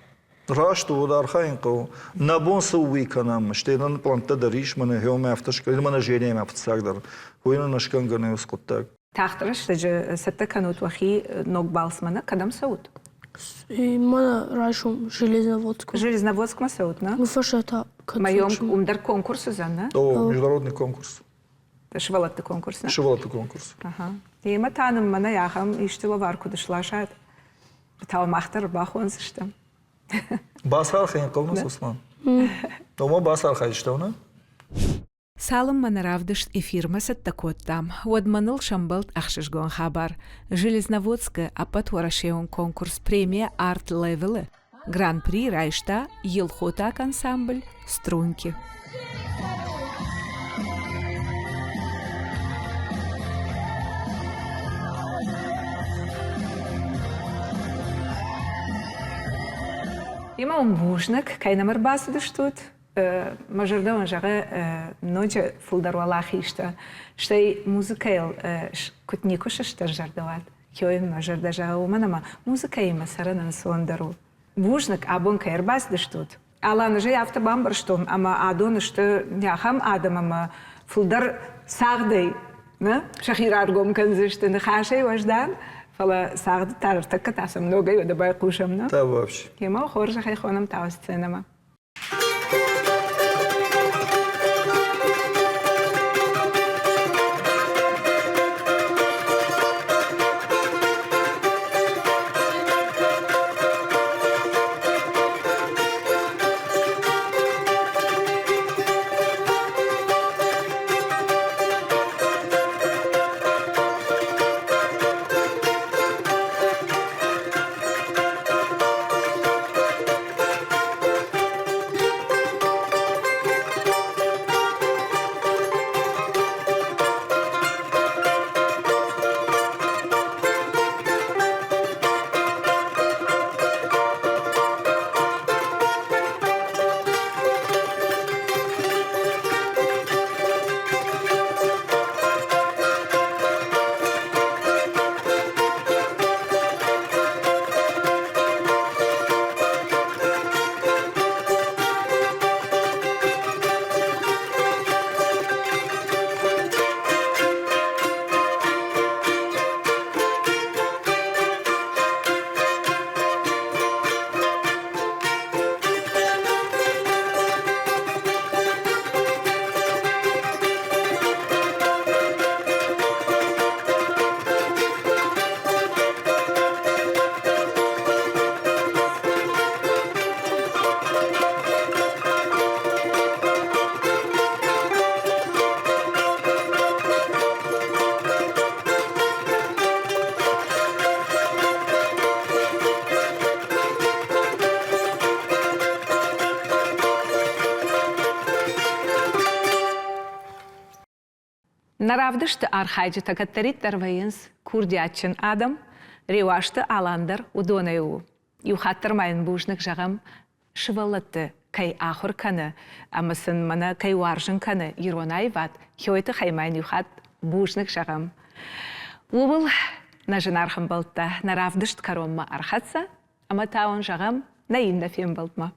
Раст у, уӕд архайын хъӕуы. Нӕ бон цы у, уый кӕнӕм. Стӕй нын пълӕнттӕ дӕр ис, мӕнӕ гъеуымӕ афтӕ мӕнӕ Женяимӕ фыццагдӕр. Уый нын ӕскӕнгӕ нӕ уыцы хъуыддаг. Тагъд рӕстӕджы цӕттӕ кӕнут уӕхи ног балцмӕ, нӕ? Кӕдӕм цӕут? Мӕнӕ райсом Железноводскмӕ. Железноводскмӕ цӕут, нӕ? Уый фӕстӕ та Моем уым дӕр конкурс уыдзӕн, нӕ? О, международный конкурс. Сывӕллӕтты конкурс, нӕ? Сывӕллӕтты конкурс. Ага. Емӕ та нын мӕнӕ ахӕм исты лӕвар куыд сласат, та мах дӕр бахондзыстӕм. Бацархайын хъӕуы, Сослан? Ома бацархайдзыстӕм, нӕ? Цалынмӕ нӕ равдыст эфирмӕ цӕттӕ кодтам, уӕдмӕ ныл сӕмбӕлд ӕхсызгон хабар. Железноводскы ӕппӕтуӕрӕсеон конкурс премия Art Level-ы Гран-при райста елхотаг ансамбль «Струнки». Имӕ уын бузныг, кӕй нӕм ӕрбацыдыстут, Мӕ зӕрдӕ уын зӕгъы ноджы фылдӕр уӕлахизтӕ, стӕй музыкӕйыл куыд никуы сыстӕрзӕрдӕ уат, кӕй мӕ зӕрдӕ зӕгъы, уымӕн ӕмӕ музыкӕимӕ цӕрын ӕнцондӕр у. Бузныг, абон кӕй ӕрбацыдыстут. Алан, ӕз ӕй афтӕ бамбӕрстон, ӕмӕ адон сты ахӕм адӕм ӕмӕ фылдӕр цагъдӕй нӕ сӕхи раргом кӕндзысты ныхасӕй уӕздан, фӕлӕ цагъды та ӕртӕккӕ та сӕм ногӕй уӕдӕ байхъусӕм, нӕ? Да, вообще. Емӕ хорзӕхӕй хонӕм та сценӕмӕ. Нӕ равдысты архайджытӕ кӕддӕриддӕр вӕййынц курдиатджын адӕм, Реуазты Алан дӕр уыдонӕй у. Иу хатт дӕр ма йын бузныг зӕгъӕм, сывӕллӕтты кӕй ахуыр кӕны ӕмӕ сын мӕнӕ кӕй уарзын кӕны ирон аивад, уый тыххӕй ма йын иу хатт бузныг зӕгъӕм. Ууыл нӕ зынаргъ ӕмбӕлттӕ нӕ равдыст кӕронмӕ ӕрхӕццӕ ӕмӕ та уын зӕгъӕм нӕ иннӕ фембӕлдмӕ.